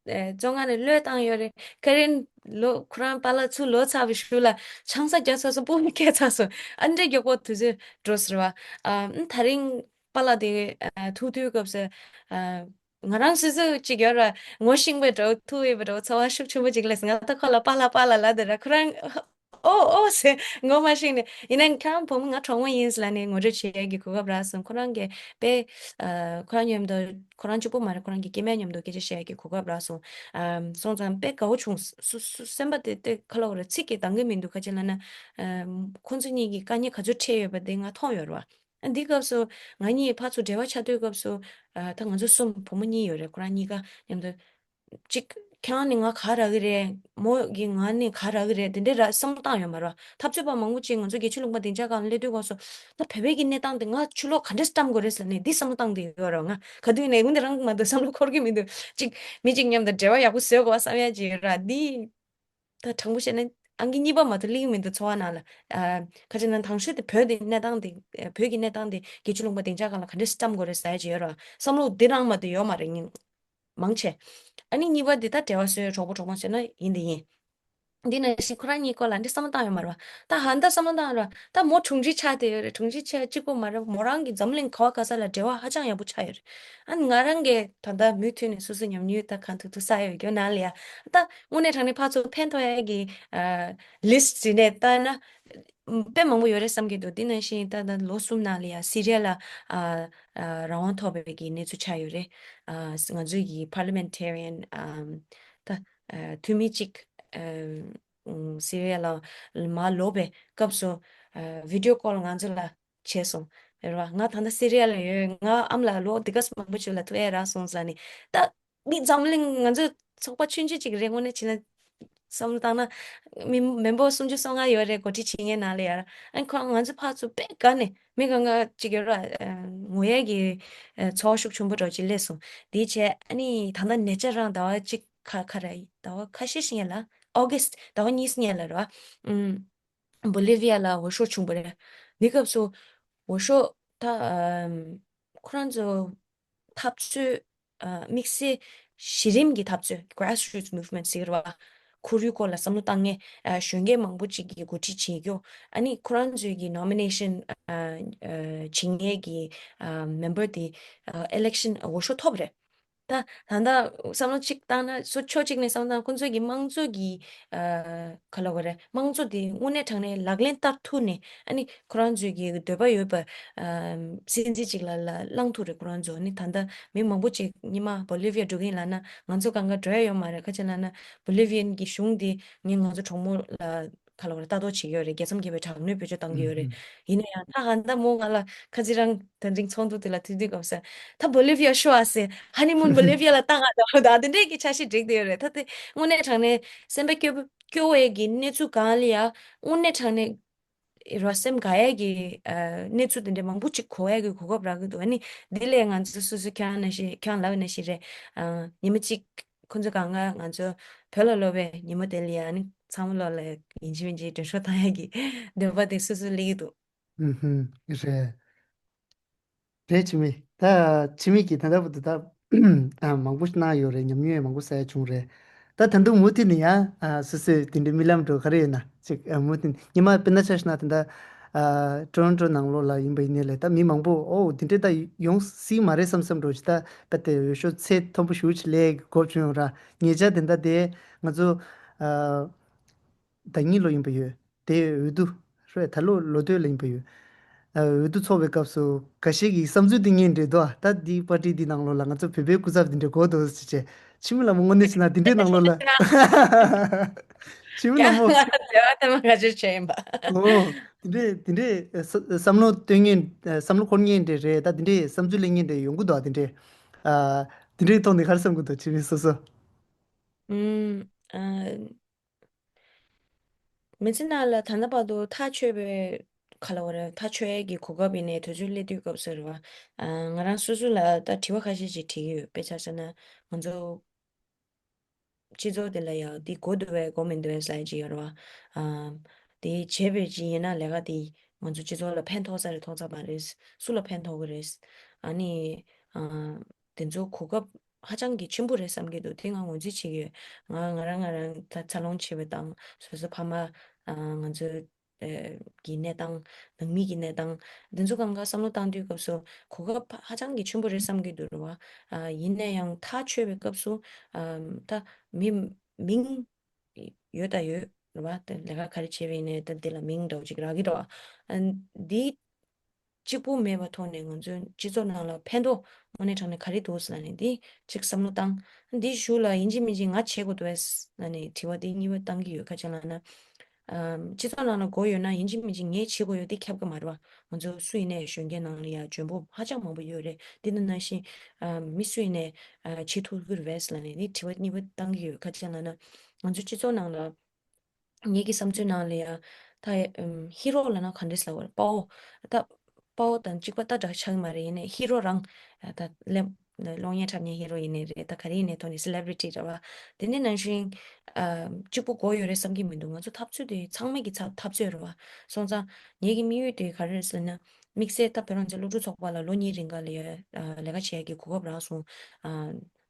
ཨེ་བཙོན་ཁང་ནས་གློད་བཏང་ཡོད་རེད། ཁ་རིན་ལོ་ཁོ་རང་པཱ་ལགས་ཚུར་ལོག་ཚར་བའི་གཞུག་ལ་ཆང་ས་རྒྱག་ཚར་སོང་། སྤུ་གུ་སྐྱེས་ཚར་སོང་། ཨ་འདྲས་མགྱོགས་པོ་དུས་ཚོད་འགྲོ་ཟེར་བ། ཨ་ད་རིང་པཱ་ལགས་དེ་ཨ་ཐུག་དུས་སྐབས་སུ་ཨ་ང་རང་སོ་སོ་ཅིག་ཡོད་ར་ངོ་ཤེས་པའི་འདྲ་བོ་ཐུག་ཡོད་པའི་འདྲ་བོ་ཚོར་བ་ཤུགས་ཆེན་པོ་ཅིག་སླེབས་སོང་། ང་ད་ཁོ་ལ་པཱ་ལགས་པཱ་ལགས་ལབ་དེ་ར་ཁོ་རང་ཨོ་ཨོ་ཟེར་ངོ་མ་ཤེས་ནས། ཡིན་ནའང་ཁྱེད་རང་བུ་མོ་ང་གྲོགས་མོ་ཡིན་ཟེར་ལབ་ནས་ངོ་སྤྲོད་བྱེད་ཡས་ཀྱི་གོ་སྐབས་རག་སོང་། ཁོ་རང་གིས་དཔེ་ཨ་ཁོ་རང་མཉམ་དུ་ཁོ་རང་གཅིག་པོ་མ་རེད། ཁོ་རང་གི་སྐྱེ་དམན་མཉམ་དུ་སྐད་ཆ་བཤད་ཡས་ཀྱི་གོ་སྐབས་རག་སོང་། ཨ་སོང་ཙང་དཔེ་དགའ་བོ་བྱུང་། སུ་སུ་སེམས་པ་དེ་དེ་ག་ལབ་དགོས་རེད། ཚིག་གིས་འདང་གི་མི་འདུག་ག་ཅི་ལབ་ན་ཨ་ཁོང་ཚོ་གཉིས་ཀྱི་དཀའ་ངལ་ག་ཚོད་འཕྲད་ཡོད་པ་དེ་ང་མཐོང་ཡོད་རེད་བ། ཨ་འདི་སྐབས་སུ་ང་གཉིས་ཕར་ཚུར་འབྲེལ་བ་ཆགས་དུས་སྐབས་སུ་ཨ་ད་ང་ཚོ་གསུམ་བུ་མོ་གཉིས་ཡོད་རེད། ཁོ་རང་གཉིས་ཀ་མཉམ་དུ་གཅིག་ཁྱེད་རང་ནི་ང་ག་རག་གི་རེད། མོ་གིས་ང་ནི་ག་རག་གི་རེད། དེ་འདྲའི་ར་བསམ་བློ་བཏང་ཡོད་མ་རེད། འཐབ་རྩོད་པ་མང་པོ་ཅིག་ང་ཚོ་རྒྱལ་སྤྱིའི་ལུང་པ་སྡིངས་ཆ་སྒང་ལ་སླེབས་དུས་སྐབས་སུ་ད་བོད་པའི་གི་གནས་སྟངས་དེ་ང་ཕྱི་ལོགས་ག་འདྲས་བཀྲམ་དགོས་རེད་ཟེར་ནས་འདི་བསམ་བློ་བཏང་བསྡད་ཡོད་རེད། ང་ག་དུས་ནས་འོན་ཏེ་རང་མ་གཏོགས་བསམ་བློ་འཁོར་གི་མི་འདུག་ཅིག་མི་གཅིག་མཉམ་དུ་འབྲེལ་བ་ཡག་པོ་བཟོས་དགོས་པ་བསམ་ཡ་ཅིག་ཡོད་ར། འདི་ད་དྲང་པོ་བཤད་ན་ཨང་ཀི་གཉིས་པ་མ་གཏོགས་སླེབས་ཀྱི་མི་འདུག་ཚོར་བ་ནང་ལ། ཨ་ཁ་ཅིག་ན་དང་ཤོས་དེ་བོད་དེ་གནས་སྟངས་དེ་ཨ་བོད་ཀྱི་གནས་སྟངས་དེ་རྒྱལ་སྤྱིའི་ལུང་པ་སྡིངས་ཆ་སྒང་ལ་ག་འདྲས་བཀྲམ་དགོས་རེད་ཟེར་ཡ་ཅིག་ཡོད་ར། བསམ་བློ་འདི་རང་མ་གཏོགས་ཡོད་མ་རེད། ཉིན་མང་ཆེ། ཨ་ནི་གཉིས་པ་འདི་ད་འབྲེལ་བ་བཟོས་གྲོགས་པོ་གྲོགས་མོ་བྱས་ན་ཡིན་དེ་ཡིན། འདི་ནང་བཞིན་ཁོ་རང་གཉིས་སྐོར་ལ་འདི་བསམ་བློ་བཏང་ཡོད་མ་རེད་བ། ད་ཧ་ད་བསམ་བློ་བཏང་ཡོད་རེད་བ། ད་མོ་དྲུང་ཆེ་ཆགས་བསྡད་ཡོད་རེད། དྲུང་ཆེ་ཆགས་གཅིག་པོ་མ་རེད། མོ་རང་གི་འཛམ་གླིང་ག་བ་ག་ས་ལ་འབྲེལ་བ་ཧ་ཅང་ཡག་པོ་ཆགས་ཡོད་རེད། ཨ་ནི་ང་རང་གིས་ད་ལྟ་མུ་མཐུད་ནས་སོ་སོ་ཉམས་མྱོང་ད་གང་ཐུབ་ཐུབ་བསགས་ཡོད་རྒྱུ་ནང་ལ་ཡ། ད་དངོས་གནས་དྲང་གནས་ཕར་ཚུར་ཕན་ཐོགས་ཡ་གི་ཨ་ལིསི་ཊི་ཟེར་ནས་ལྟ་ན་དཔེ་མང་པོ་ཡོད་རེད་བསམ་གྱི་འདུག་འདི་ནང་བཞིན་ད་ལྟ་ལོ་གསུམ་ནང་ལ་ཡ་སི་རི་ཡ་ལ་ཨ་ཨ་རང་དབང་ཐོབ་པའི་གི་གནས་ཚུལ་ཆགས་ཡོད་རེད། ཨ་ང་ཚོའི་གི་པར་ལི་མེན་ཊེ་རི་ཡན་ཨ་ད་ཨ་འཐུས་མི་གཅིག་ཨ་ཨུམ་སི་རི་ཡ་ལ་མར་ལོག་པའི་སྐབས་སུ་ཨ་བི་ཌི་ཡོ་ཀོལ་ང་ཚོ་ལ་བྱས་སོང་། རེད་བ། ང་ད་ལྟ་སི་རི་ཡ་ལ་ཡོད། ང་ཨ་མ་ལགས་ལོ་འདི་ག་ཙམ་མང་པོ་ཅིག་ལ་ཐུག་ཡ་རག་སོང་ཟེར་ནས། ད་མི་འཛམ་གླིང་ང་ཚོ་ཚོགས་པ་ཆུང་ཆུང་ཅིག་རེད། དངོས་གནས་བྱས་ན་བསམ་བློ་བཏང་ན་མི་མེམ་བར་སུམ་ཅུ་སོ་ལྔ་ཡོད་རེད། འགོ་ཁྲིད་བྱེད་མཁན་ནང་ལ་ཡ། ཨ་ཁོ་ང་ཚོ་ཕར་ཚུར་དཔེ་དགའ་ནས་མི་གང་ག་ཅིག་ཡོད་ར། ངོ་ཡ་གི་ཚོར་བ་ཤུགས་ཆེན་པོ་འདྲ་ཅིག་སླེབས་སོང་། དེའི་ཆེད་ཨ་ནི་ད་ལྟ་ཉེ་ཆར་རང་ཟླ་བ་གཅིག་ཁ་ཁ་ར་ཟླ་བ་ཁ་ཤས་ཤིག་ཉེ་ལ་ཨོ་གྷི་སི་ཊི་ཟླ་བ་གཉིས་ཉེ་ལ་ར། ཨུམ། བོ་ལི་བི་ཡ་ལ་འོས་ཤོག་བྱུང་བ་རེད། འདི་སྐབས་སུ་འོས་ཤོག་ད་ཨམ་ཁོ་རང་ཚོ་འཐབ་རྩོད་ཨ་དམིགས་བསལ་ གཞི་རིམ་གྱི་འཐབ་རྩོད། Grassroots movement ཟེར་བ། ཁོར་ཡུག་སྐོར་ལ་བསམ་བློ་བཏང་མཁན་ཨ་གཞོན་སྐྱེས་མང་པོ་ཅིག་གིས་འགོ་ཁྲིད་བྱེད་རྒྱུ། ཨ་ནི་ཁོ་རང་ཚོའི་གི་ནོ་མི་ནེ་ཤན་ཨ་ཨ་བྱེད་མཁན་གྱི་ཨ་མེམ་བར་དེ་ཨ་ཨི་ལེག་ཤན་འོས་ཤོག་ཐོབ་རེད། ད་ད་ལྟ་བསམ་བློ་གཅིག་བཏང་ན། སོ་ཕྱོགས་གཅིག་ནས་བསམ་བློ་བཏང་ན། ཁོང་ཚོས་ཀྱི་དམངས་གཙོ་གི་ཨ་ག་ལ་གོ་རེད། དམངས་གཙོ་དེ་དངོས་གནས་དྲང་གནས་ལག་ལེན་བསྟར་ཐུབ་ནས། ཨ་ནི་ཁོ་རང་ཚོས་ཀྱི་འདོད་པ་ཡོད་པ་ཨ་སྲིད་འཛིན་གཅིག་ལ་ལ་བླངས་ཐུབ་རེད། ཁོ་རང་ཚོ་ནི་ད་ལྟ་མི་མང་པོ་ཅིག་ཉི་མ་བོ་ལི་བི་ཡ་འགྲོ་གི་ཡིན་ལབ་ན། ང་ཚོ་གང་ག་འགྲོ་ཡ་ཡོད་མ་རེད། ཁ་ཆེ་ལབ་ན་བོ་ལི་བི་ཡན་གྱི་གཞུང་དེ་ངས་ང་ཚོ་གྲོགས་མོ་ལ་ག་ལ་བར་ལྟ་རྟོག་བྱེད་ཀྱི་ཡོད་རེད། རྒྱལ་མཚམས་བརྒལ་བའི་དྲག་གནོན་བེད་སྤྱོད་བཏང་གི་ཡོད་རེད། ཨུ་ཧུམ། ཡིན་ན་ཡང་ད་ཧ་ད་མོ་ང་ལ་ཁ་ཅིག་རང་དེ་རིང་ཚོགས་འདུ་དེ་ལ་ཐུག་དུས་སྐབས་སུ། ད་བོ་ལི་བི་ཡ་ཤོག་ཨ་ཟེར། ཧ་ནི་མུན་བོ་ལི་བི་ཡ་ལ་བཏང་ཨ། ད་ད་དེ་འདྲས་ཀྱི་འཆར་གཞི་བསྒྲིགས་བསྡད་ཡོད་རེད། ད་དེ་དངོས་གནས་དྲང་གནས་སེམས་པ་སྐྱོ་སྐྱོ་བའི་གི་གནས་ཚུལ་གང་ལ་ཡ་དངོས་གནས་དྲང་གནས་རོ་སེམས་དགའ་ཡས་ཀྱི་ཨ་གནས་ཚུལ་དེ་འདྲ་མང་པོ་ཅིག་གོ་ཡས་ཀྱི་གོ་སྐབས་རག་གི་འདུག། ཨ་ནི་འདི་ལས་ང་ཚོ་སོ་སོ་ཁྱེད་རང་ནང་བཞིན། ཁྱེད་རང་ལབ་ནང་བཞིན་རེད། ཨ་ཉི་མ་གཅིག་ཁོང་ཚོ་གང་ག་ང་ཚོ་བོད་ལ་ལོག་པའི་ཉི་མ་དེ་ལ་ཡ། ཨ་ནི་ཚང་མ་ལོག་ལ་ཡིན་གཅིག་མིན་གཅིག་མགྲོན་ཤོག་བཏང་ཡས་ཀྱི་འདོད་པ་དེ་སོ་སོ་སླེབས་ཀྱི་འདུག། ཨུ་ཧུམ། རེད། རེད། འཆི་མེད། ད་འཆི་མེད་ཀྱིས་ད་ལྟ་བར་དུ་ད་ཨ་མང་པོ་གནང་ཡོད་རེད། ཉམས་མྱོང་ཡང་མང་པོ་བསགས་བྱུང་རེད། ད་ད་དུང་མུ་མཐུད་ནས་ཡང་ཨ་སོ་སོས་དེ་འདྲའི་རྨི་ལམ་འདྲ་ག་རེ་ཡོད་ན་ཅིག་ཨ་མུ་མཐུད་ཉི་མ་དཔེར་ན་ཆ་བཞག་ན་ད་ལྟ་ཨ་ཊོ་རོན་ཊོ་ནང་ལོགས་ལ་ཡིན་པ་ཡིན་ནའི་ལས། ད་མི་མང་པོ་ཨོ་དེ་འདྲའི་ད་ཡོང་སྲིད་མ་རེད་བསམ་བསམ་འདྲ་ཅིག། ད་དཔེ་དེ་འོས་ཤོག་ཚད་མཐོན་པོ་ཞེ་ཅིག་སླེབས་དགོས་བྱུང་ཡོད་ར། ཉེ་ཆར་དེ་འདྲ་དེ་ང་ཚོ་ཨ་ཟླ་གཉིས་ལོ་ཡིན་པ་ཡོད། དེ་འོས་བསྡུ་རེད། ད་ལོ་ལོ་སྟོད་ལ་ཡིན་པ་ཡོད། ཨ་འོས་བསྡུ་ཚོགས་པའི་སྐབས་སུ་འགའ་ཤས་ཀྱི་བསམ་ཚུལ་དེ་སྙན་འདྲ་འདུག། ཨ་ད་འདི་པར་ཊི་འདི་ནང་ལོགས་ལ་ང་ཚོ་བོད་པའི་སྐུ་ཚབ་འདི་འདྲ་དགོས་འདུག་ཟེར་བྱས། འཆི་མེད་ལྷ་མོ་དངོས་གནས་བྱས་ན་འདི་འདྲའི་ནང་ལོགས་ལ། འཆི་མེད་ལྷ་མོ། ལྟ་མ་ཁ་ཆེར་བྱས་ཡིན་པ། ཨོ། དེ་འདྲའི་དེ་འདྲའི་ཨ་བསམ་བློ་སྟོན་མཁན། ཨ་བསམ་བློ་འཁོར་མཁན་འདྲ་རེད། ད་དེ་འདྲའི་བསམ་ཚུལ་གླེང་མཁན་འདྲ་ཡོང་གི་འདུག། ཨ་དེ་འདྲའི་ཨ་དེ་འདྲའི་ཐོག་ནས་ག་རེ་བསམ་གི་འདུག། འཆི་མེད་སོ་སོ། ཨུམ། ཨ། མི་ཚེ་ནང་ལ་ད་ལྟ་བར་དུ་ཐག་ཆོད་པའི་ག་ལ་བ་རེད། ཐག་ཆོད་ཡས་ཀྱི་གོ་སྐབས་ཡིན་ནའི་དུས་ཚོད་སླེབས་དུས་སྐབས་སུ་རེད་བ། ཨ་ང་རང་སོ་སོ་ལ་ད་དྲི་བ་ཁ་ཤས་ཅིག་དྲི་གི་ཡོད། དཔེ་ཆ་བཞག་ན་ང་ཚོ་སྤྱི་ཚོགས་དེ་ལ་ཡང་འདི་དགོས་འདུག་བས་དགོས་མི་འདུག་བས་ལབ་ཡས་ཅིག་ཡོད་རེད་བ། ཨ་དེ་བྱས་པའི་ཅིག་ཡིན་ན་ལས་ཀ་དེ་ང་ཚོ་སྤྱི་ཚོགས་ལ་ཕན་ཐོགས་ས་རེད་ཐོགས་ས་མ་རེད། སུ་ལ་ཕན་ཐོགས་གི་རེད། ཨ་ནི་ཨ་དེ་ཚོ་གོ་སྐབས་ཧ་ཅང་གི་ཆེན་པོ་རེད་བསམ་གྱི་འདུག། དེ་ང་ངོས་འཛིན་བྱེད་ཀྱི་ཡོད། ང་ང་རང་ང་རང་ད་འཚར་ལོངས་བྱས་པ་དང་སོ་སོ་ཕ་མ་ཨ་ང་ཚོའི་ཨ་གི་གནས་སྟངས། ནང་མི་གི་གནས་སྟངས་འདི་ཚོ་གང་ག་བསམ་བློ་བཏང་དུས་སྐབས་སུ་གོ་སྐབས་ཧ་ཅང་གི་ཆེན་པོ་རེད་བསམ་གྱི་འདུག་རེད་བ། ཨ་ཡིན་ན་ཡང་ཐག་ཆོད་པའི་སྐབས་སུ་ཨ་ད་མི་མིང་ཡོད་ད་ཡོད་རེད་བ། ད་ལས་ཀ་ག་རེ་བྱས་པ་ཡིན་ནའི་ད་འདི་ལ་མིང་འདྲ་བོ་ཅིག་རག་གི་རེད་བ། ཨ་འདི་གཅིག་པུ་མེད་པའི་ཐོག་ནས་ང་ཚོའི་སྤྱི་ཚོགས་ནང་ལ་ཕན་ཐོགས་དངོས་གནས་དྲང་གནས་ག་རེ་འདུག་ཟེར་ན་ནི་འདི་གཅིག་བསམ་བློ་བཏང་། འདི་གཞུག་ལ་ཡིན་གཅིག་མིན་གཅིག་ང་བྱེད་དགོས་འདུག་ཟེར་ན་ནི་དྲི་བ་འདི་གཉིས་པ་བཏང་གི་ཡོད། ཁ་ཅིག་ལབ་ན་ཨམ་སྤྱི་ཚོགས་ནང་ལ་མགོ་ཡོད་ན་ཡིན་གཅིག་མིན་གཅིག་ངས་བྱེད་དགོས་ཡོད་འདི་ཁྱབ་ཀྱི་མ་རེད་བ། ང་ཚོ་སུ་ཡིན་ནའི་གཞོན་སྐྱེས་ནང་ལ་ཡང་འཇོན་པོ་ཧ་ཅང་མང་པོ་ཡོད་རེད། འདི་ནང་ནང་བཞིན་ཨམ་མི་སུ་ཡིན་ནའི་ཨ་བྱེད་ཐུབ་ཀྱི་རེད་ཟེར་ལབ་ནས་འདི་དྲི་བ་གཉིས་པ་བཏང་གི་ཡོད། ཁ་ཅིག་ལབ་ན་ང་ཚོ་སྤྱི་ཚོགས་ནང་ལ་ངེད་ཀྱི་བསམ་ཚུལ་ནང་ལ་ཡང་ད་ཨམ་ཧི་རོ་ལབ་ན་ག་འདྲས་ལབ་དགོས་རེད། དཔའ་བོ། ད་དཔའ་བོ་དང་གཅིག་པ་ད་འདྲ་ཆགས་ཀྱི་མ་རེད། ཡིན་ནའི་ཧི་རོ་རང་ཨ་ད་སླེབས་གློག་བརྙན་འཁྲབ་མཁན་ཧི་རོ་ཡིན་ནའི་རེད། ད་ག་རེ་ཡིན་ནའི་ཐོག་ནས་སེ་ལེབ་རི་ཊི་རེད་བ། དེ་ནས་ནང་བཞིན་ཨམ་གཅིག་པུ་མགོ་ཡོད་རེད་བསམ་གྱི་མི་འདུག། ང་ཚོ་འཐབ་རྩོད་དེ་ཚང་མ་གི་ཚ་འཐབ་རྩོད་རེད་བ། སོང་ཙང་ངེད་ཀྱི་དམིགས་ཡུལ་དེ་ག་རེ་རེད་ཟེར་ན། དམིགས་བསལ་ད་བོད་རང་བཙན་སློབ་ཕྲུག་ཚོགས་པ་ལ་ལོ་གཉིས་རིང་ག་ལ་ཡ་ཨ་ལས་ཀ་བྱེད་ཡ་གི་གོ་སྐབས་རག་སོང་། ཨ་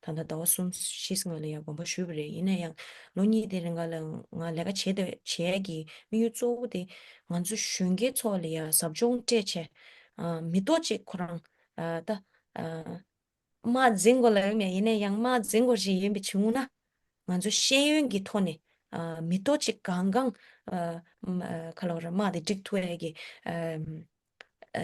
ད་ལྟ་ཟླ་བ་གསུམ་བཞི་སྔོན་ལ་ཡང་དགོངས་པ་ཞུས་པ་རེད། ཡིན་ན་ཡང་ལོ་གཉིས་དེ་རིང་ག་ལ་ང་ལས་ཀ་བྱེད་དེ་བྱེད་ཡ་གི་དམིགས་ཡུལ་གཙོ་བོ་དེ་ང་ཚོ་གཞོན་སྐྱེས་ཚོ་ལ་ཡ་ཟབ་སྦྱོང་སྤྲད་བྱས། ཨ་མི་ཐོག་ཅིག་ཁོ་རང་ཨ་ད་ཨ་དམག་འཛིང་དགོས་ལབ་ཡོད་མེད། ཡིན་ན་ཡང་དམག་འཛིང་དགོས་ཞིག་ཡིན་པའི་བྱུང་ན་ང་ཚོ་ཤེས་ཡོན་གྱི་ཐོག་ནས་ཨ་མི་ཐོག་ཅིག་གང་གང་ཨ་ཨ་ག་ལ་བ་ར་དམག་དེ་འགྲིག་ཐུབ་ཡ་གི་ཨ། ཨ་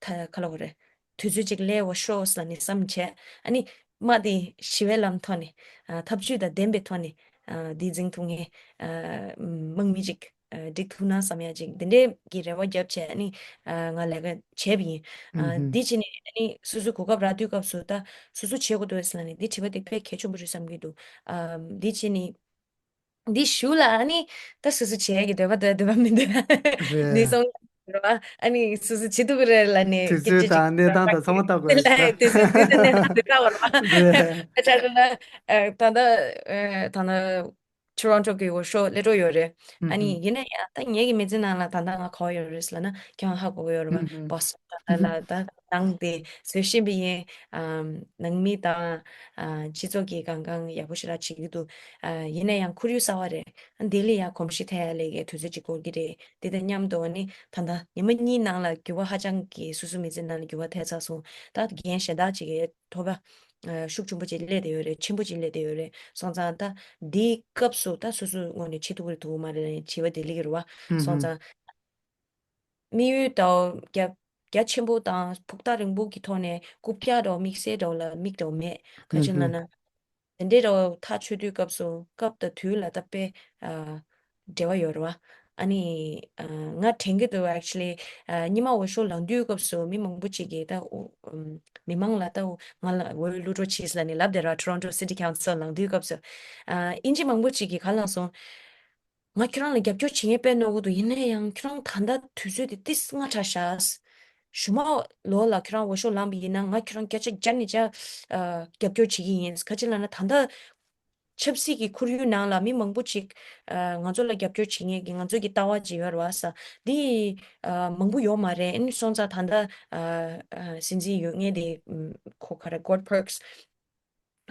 ད་ག་ལ་བ་རེད། དུས་ཚོད་ཅིག་སླེབས་པ་ཤོག་ཟེར་ནས་བསམ་བྱས། ཨ་ནི་དམག་དེ་ཞི་བའི་ལམ་ཐོག་ནས་ཨ་འཐབ་ཇུས་དང་ལྡན་པའི་ཐོག་ནས་ཨ་འདི་འཛིང་ཐུབ་མཁན་ཨ་དམག་མི་ཅིག་ཨ་འགྲིག་ཐུབ་ན་བསམ་ཡ་ཅིག་འདི་འདྲའི་གི་རེ་བ་བརྒྱབ་བྱས། ཨ་ནི་ཨ་ང་ལས་ཀ་བྱས་པ་ཡིན། ཨ་ཨུ་ཧུམ། འདི་བྱས་ནས་ཨ་ནི་སོ་སོའི་གོ་སྐབས་རག་དུས་སྐབས་སུ་ད་སོ་སོ་བྱེད་དགོས་འདུག་ཟེར་ནས་འདི་དྲི་བ་དེ་དཔེ་གལ་ཆེན་པོ་རེད་བསམ་གྱི་འདུག། ཨ་འདི་བྱས་ནས། འདི་ཞུ་ལ་ཨ་ནི་ད་སོ་སོ་བྱེད་ཡ་གི་འདོད་པ་འདོད་འདོད་པ་མི་འདོད། འདི་རེད། སོང་ར་བ། ཨ་ནི་སོ་སོ་བྱེད་ཐུབ་ཀྱི་རེད་ལབ་ནས་དུས་སྐད་ཆ་ཚོད་ཅིག་དང་གནས་སྟངས་དང་ཚང་མ་བལྟ་དགོས་རེད། ལ་དུས་ཚོད་དུས་ཚོད་གནས་སྟངས་དེ་བལྟ་བ་ར་བ། རེད། ད་ཆ་ན་ཨ་ད་ད་ཨ་ད་ན་ Toronto་གི་འོག་ཤོག་སླེབས་འགྲོ་ཡོད་རེད། ཨ་ནི་ཡིན་ན་ཡང་ད་ངེད་ཀྱི་མི་ཚེ་ནང་ལ་ད་ལྟ་ང་ག་བ་ཡོད་རེད་ཟེར་ལབ་ན་ཁྱེད་རང་ཧ་གོ་གི་ཡོད་རེད་པ། Boston་ད་ལ་ད་ནང་དེ་བཟོས་ཤེས་པ་ཡིན། ཨམ་ནང་མི་དང་ཨ་སྤྱི་ཚོགས་ཀྱི་གང་གང་ཡག་པོ་ཞེ་དྲག་བྱེད་ཀྱི་འདུག་ཨ་ཡིན་ན་ཡང་ཁོར་ཡུག་གསར་པ་རེད། ཨ་འདི་ལ་ཡང་གོམས་གཤིས་འཐེན་ཡ་ལས་ཀའི་དུས་ཚོད་ཅིག་འགོར་གྱི་རེད། དེ་དང་མཉམ་དུ་ཨ་ནི་ད་ལྟ་ཉི་མ་གཉིས་ནང་ལ་འགྱུར་བ་ཧ་ཅང་གི་སོ་སོ་མི་ཚེ་ནང་ལ་འགྱུར་བ་ཐེབས་ཚར་སོང་། ད་འགན་གཞན་དག་ཅིག་གི་ཐོག་པ། ཨ་ཤུགས་ཆེན་པོ་ཅིག་སླེབས་བསྡད་ཡོད་རེད། ཆེན་པོ་ཅིག་སླེབས་བསྡད་ཡོད་རེད། སོང་ཙང་ད་འདིའི་སྐབས་སུ་ད་སོ་སོའི་ངོས་ནས་བྱེད་ཐུབ་ཀྱི་རེད་ཐུབ་ཀྱི་མ་རེད་ལབ་ནས་དྲི་བ་དེ་སླེབས་ཀྱི་རེད་པ། སོང་ཙང་དམིགས་ཡུལ་དང་རྒྱ་རྒྱ་ཆེན་པོ་དང་ཕུགས་ཐག་རིང་པོ་གི་ཐོག་ནས་རྐུབ་བཀྱག་འདྲ་བོ་དམིགས་བསལ་འདྲ་བོ་ལ་དམིགས་འདྲ་བོ་མེད། ག་ཅི་ལབ་ན། དེ་འདྲའི་འདྲ་བོ་ཐག་ཆོད་དུས་སྐབས་སུ་སྐབས་དང་དུས་ལ་ད་དཔེ་ཨ་འབྲེལ་བ་ཡོད་རེད་པ། ཨ་ནི་ཨ་ང་དྲན་གྱི་འདུག actually། ཨ་ཉི་མ་འོག་ཤོག་ལངས་དུས་སྐབས་སུ་མི་མང་པོ་ཅིག་གིས་ད་འོ་ཨམ་མི་མང་ལ་ད་འོ་ང་ལ་འོས་བླུག་འགྲོ་བྱེད་ཟེར་ལབ་ནས་ལབ་བསྡད་རེད་པ། Toronto City Council་ལངས་དུས་སྐབས་སུ། ཨ་དབྱིན་ཇི་མང་པོ་ཅིག་གིས་ག་ལབ་སོང་། ང་ཁྱོད་རང་ལ་རྒྱབ་སྐྱོར་བྱེད་མཁན་དཔེ་རྣོ་པོ་འདུག་ཡིན་ན་ཡང་ཁྱོད་རང་ད་ལྟ་དུས་ཚོད་དེ་ཏིས་སྔ་དྲགས་ཤག་གཞུག་མ་ལོ་ལ་ཁྱོད་རང་འོས་ཤོག་ལངས་པ་ཡིན་ན་ང་ཁྱོད་རང་བརྒྱ་ཆ་བརྒྱ་ནས་བརྒྱ་ཨ་རྒྱབ་སྐྱོར་བྱེད་ཀྱི་ཡིན། ག་ཅི་ལབ་ན་ད་ལྟ་ཆབ་སྲིད་ཀྱི་ཁོར་ཡུག་ནང་ལ་མི་མང་པོ་ཅིག་ཨ་ང་ཚོ་ལ་རྒྱབ་སྐྱོར་བྱེད་མཁན་གྱི་ང་ཚོ་གི་ལྟ་བ་ཅིག་ཡོད་རེད་པ་ས། འདི་ཨ་མང་པོ་ཡོད་མ་རེད། ཨ་ནི་སོང་ཙང་ད་ལྟ་ཨ་ཨ་སྲིད་འཛིན་ཡོད་མཁན་དེ་ཨམ་ཁོ་ག་རེ་Scott Pruitt་ད་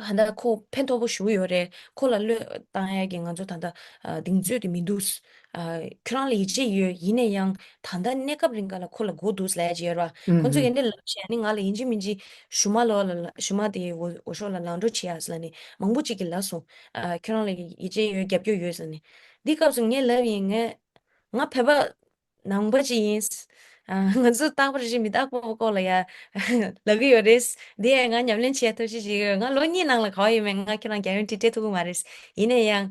ལྟ་ཁོ་ཕན་ཐོགས་པོ་ཞེ་པོ་ཡོད་རེད། ཁོ་ལ་བློས་བཏང་ཡ་གི་ང་ཚོ་ད་ལྟ་ཨ་གདེང་ཚོད་དེ་མི་འདུག་ཨ་ཁྱོད་རང་ལ་ཡིད་ཆེས་ཡོད། ཡིན་ན་ཡང་ད་ལྟ་གནས་སྐབས་རིང་ག་ལ་ཁོ་ལ་མགོ་འདུག་ལབ་ཡ་ཅིག་ཡོད་རེད་པ། ཁོ་ཚོ་ཡིན་དེ་ལབ་བྱས་ནི་ང་ལ་ཡིན་གཅིག་མིན་གཅིག་གཞུག་མ་ལོ་ལ་ལ་གཞུག་མ་དེ་འོ་འོས་ཤོག་ལ་ལངས་འགྲོ་བྱེད་ཡ་ཟེར་ལབ་ནི་མང་པོ་ཅིག་གིས་ལབ་སོང་། ཨ་ཁྱོད་རང་ལ་ཡིད་ཆེས་ཡོད། རྒྱབ་སྐྱོར་ཡོད་ཟེར་ནི། འདི་སྐབས་སུ་ངས་ལབ་ཡིན། ངས་ང་བོད་པ་ནང་པ་ཅིག་ཡིན། ཨ་ང་ཚོ་རྟག་པར་རེ་ཞིག་མི་རྟག་པ་སྐོར་ལ་ཡ་ལབ་ཀྱི་ཡོད་རེད། འདི་ཡང་ང་ཉམས་ལེན་བྱེད་ཐུབ་ཤེས་ཤིག་ཡོད། ང་ལོ་གཉིས་ནང་ལ་ག་བ་ཡོད་མེད་ང་ཁྱེད་རང་ག་ཡོང་དྲི་སྤྲད་ཐུབ་ཀྱི་མ་རེད། ཡིན་ན་ཡང་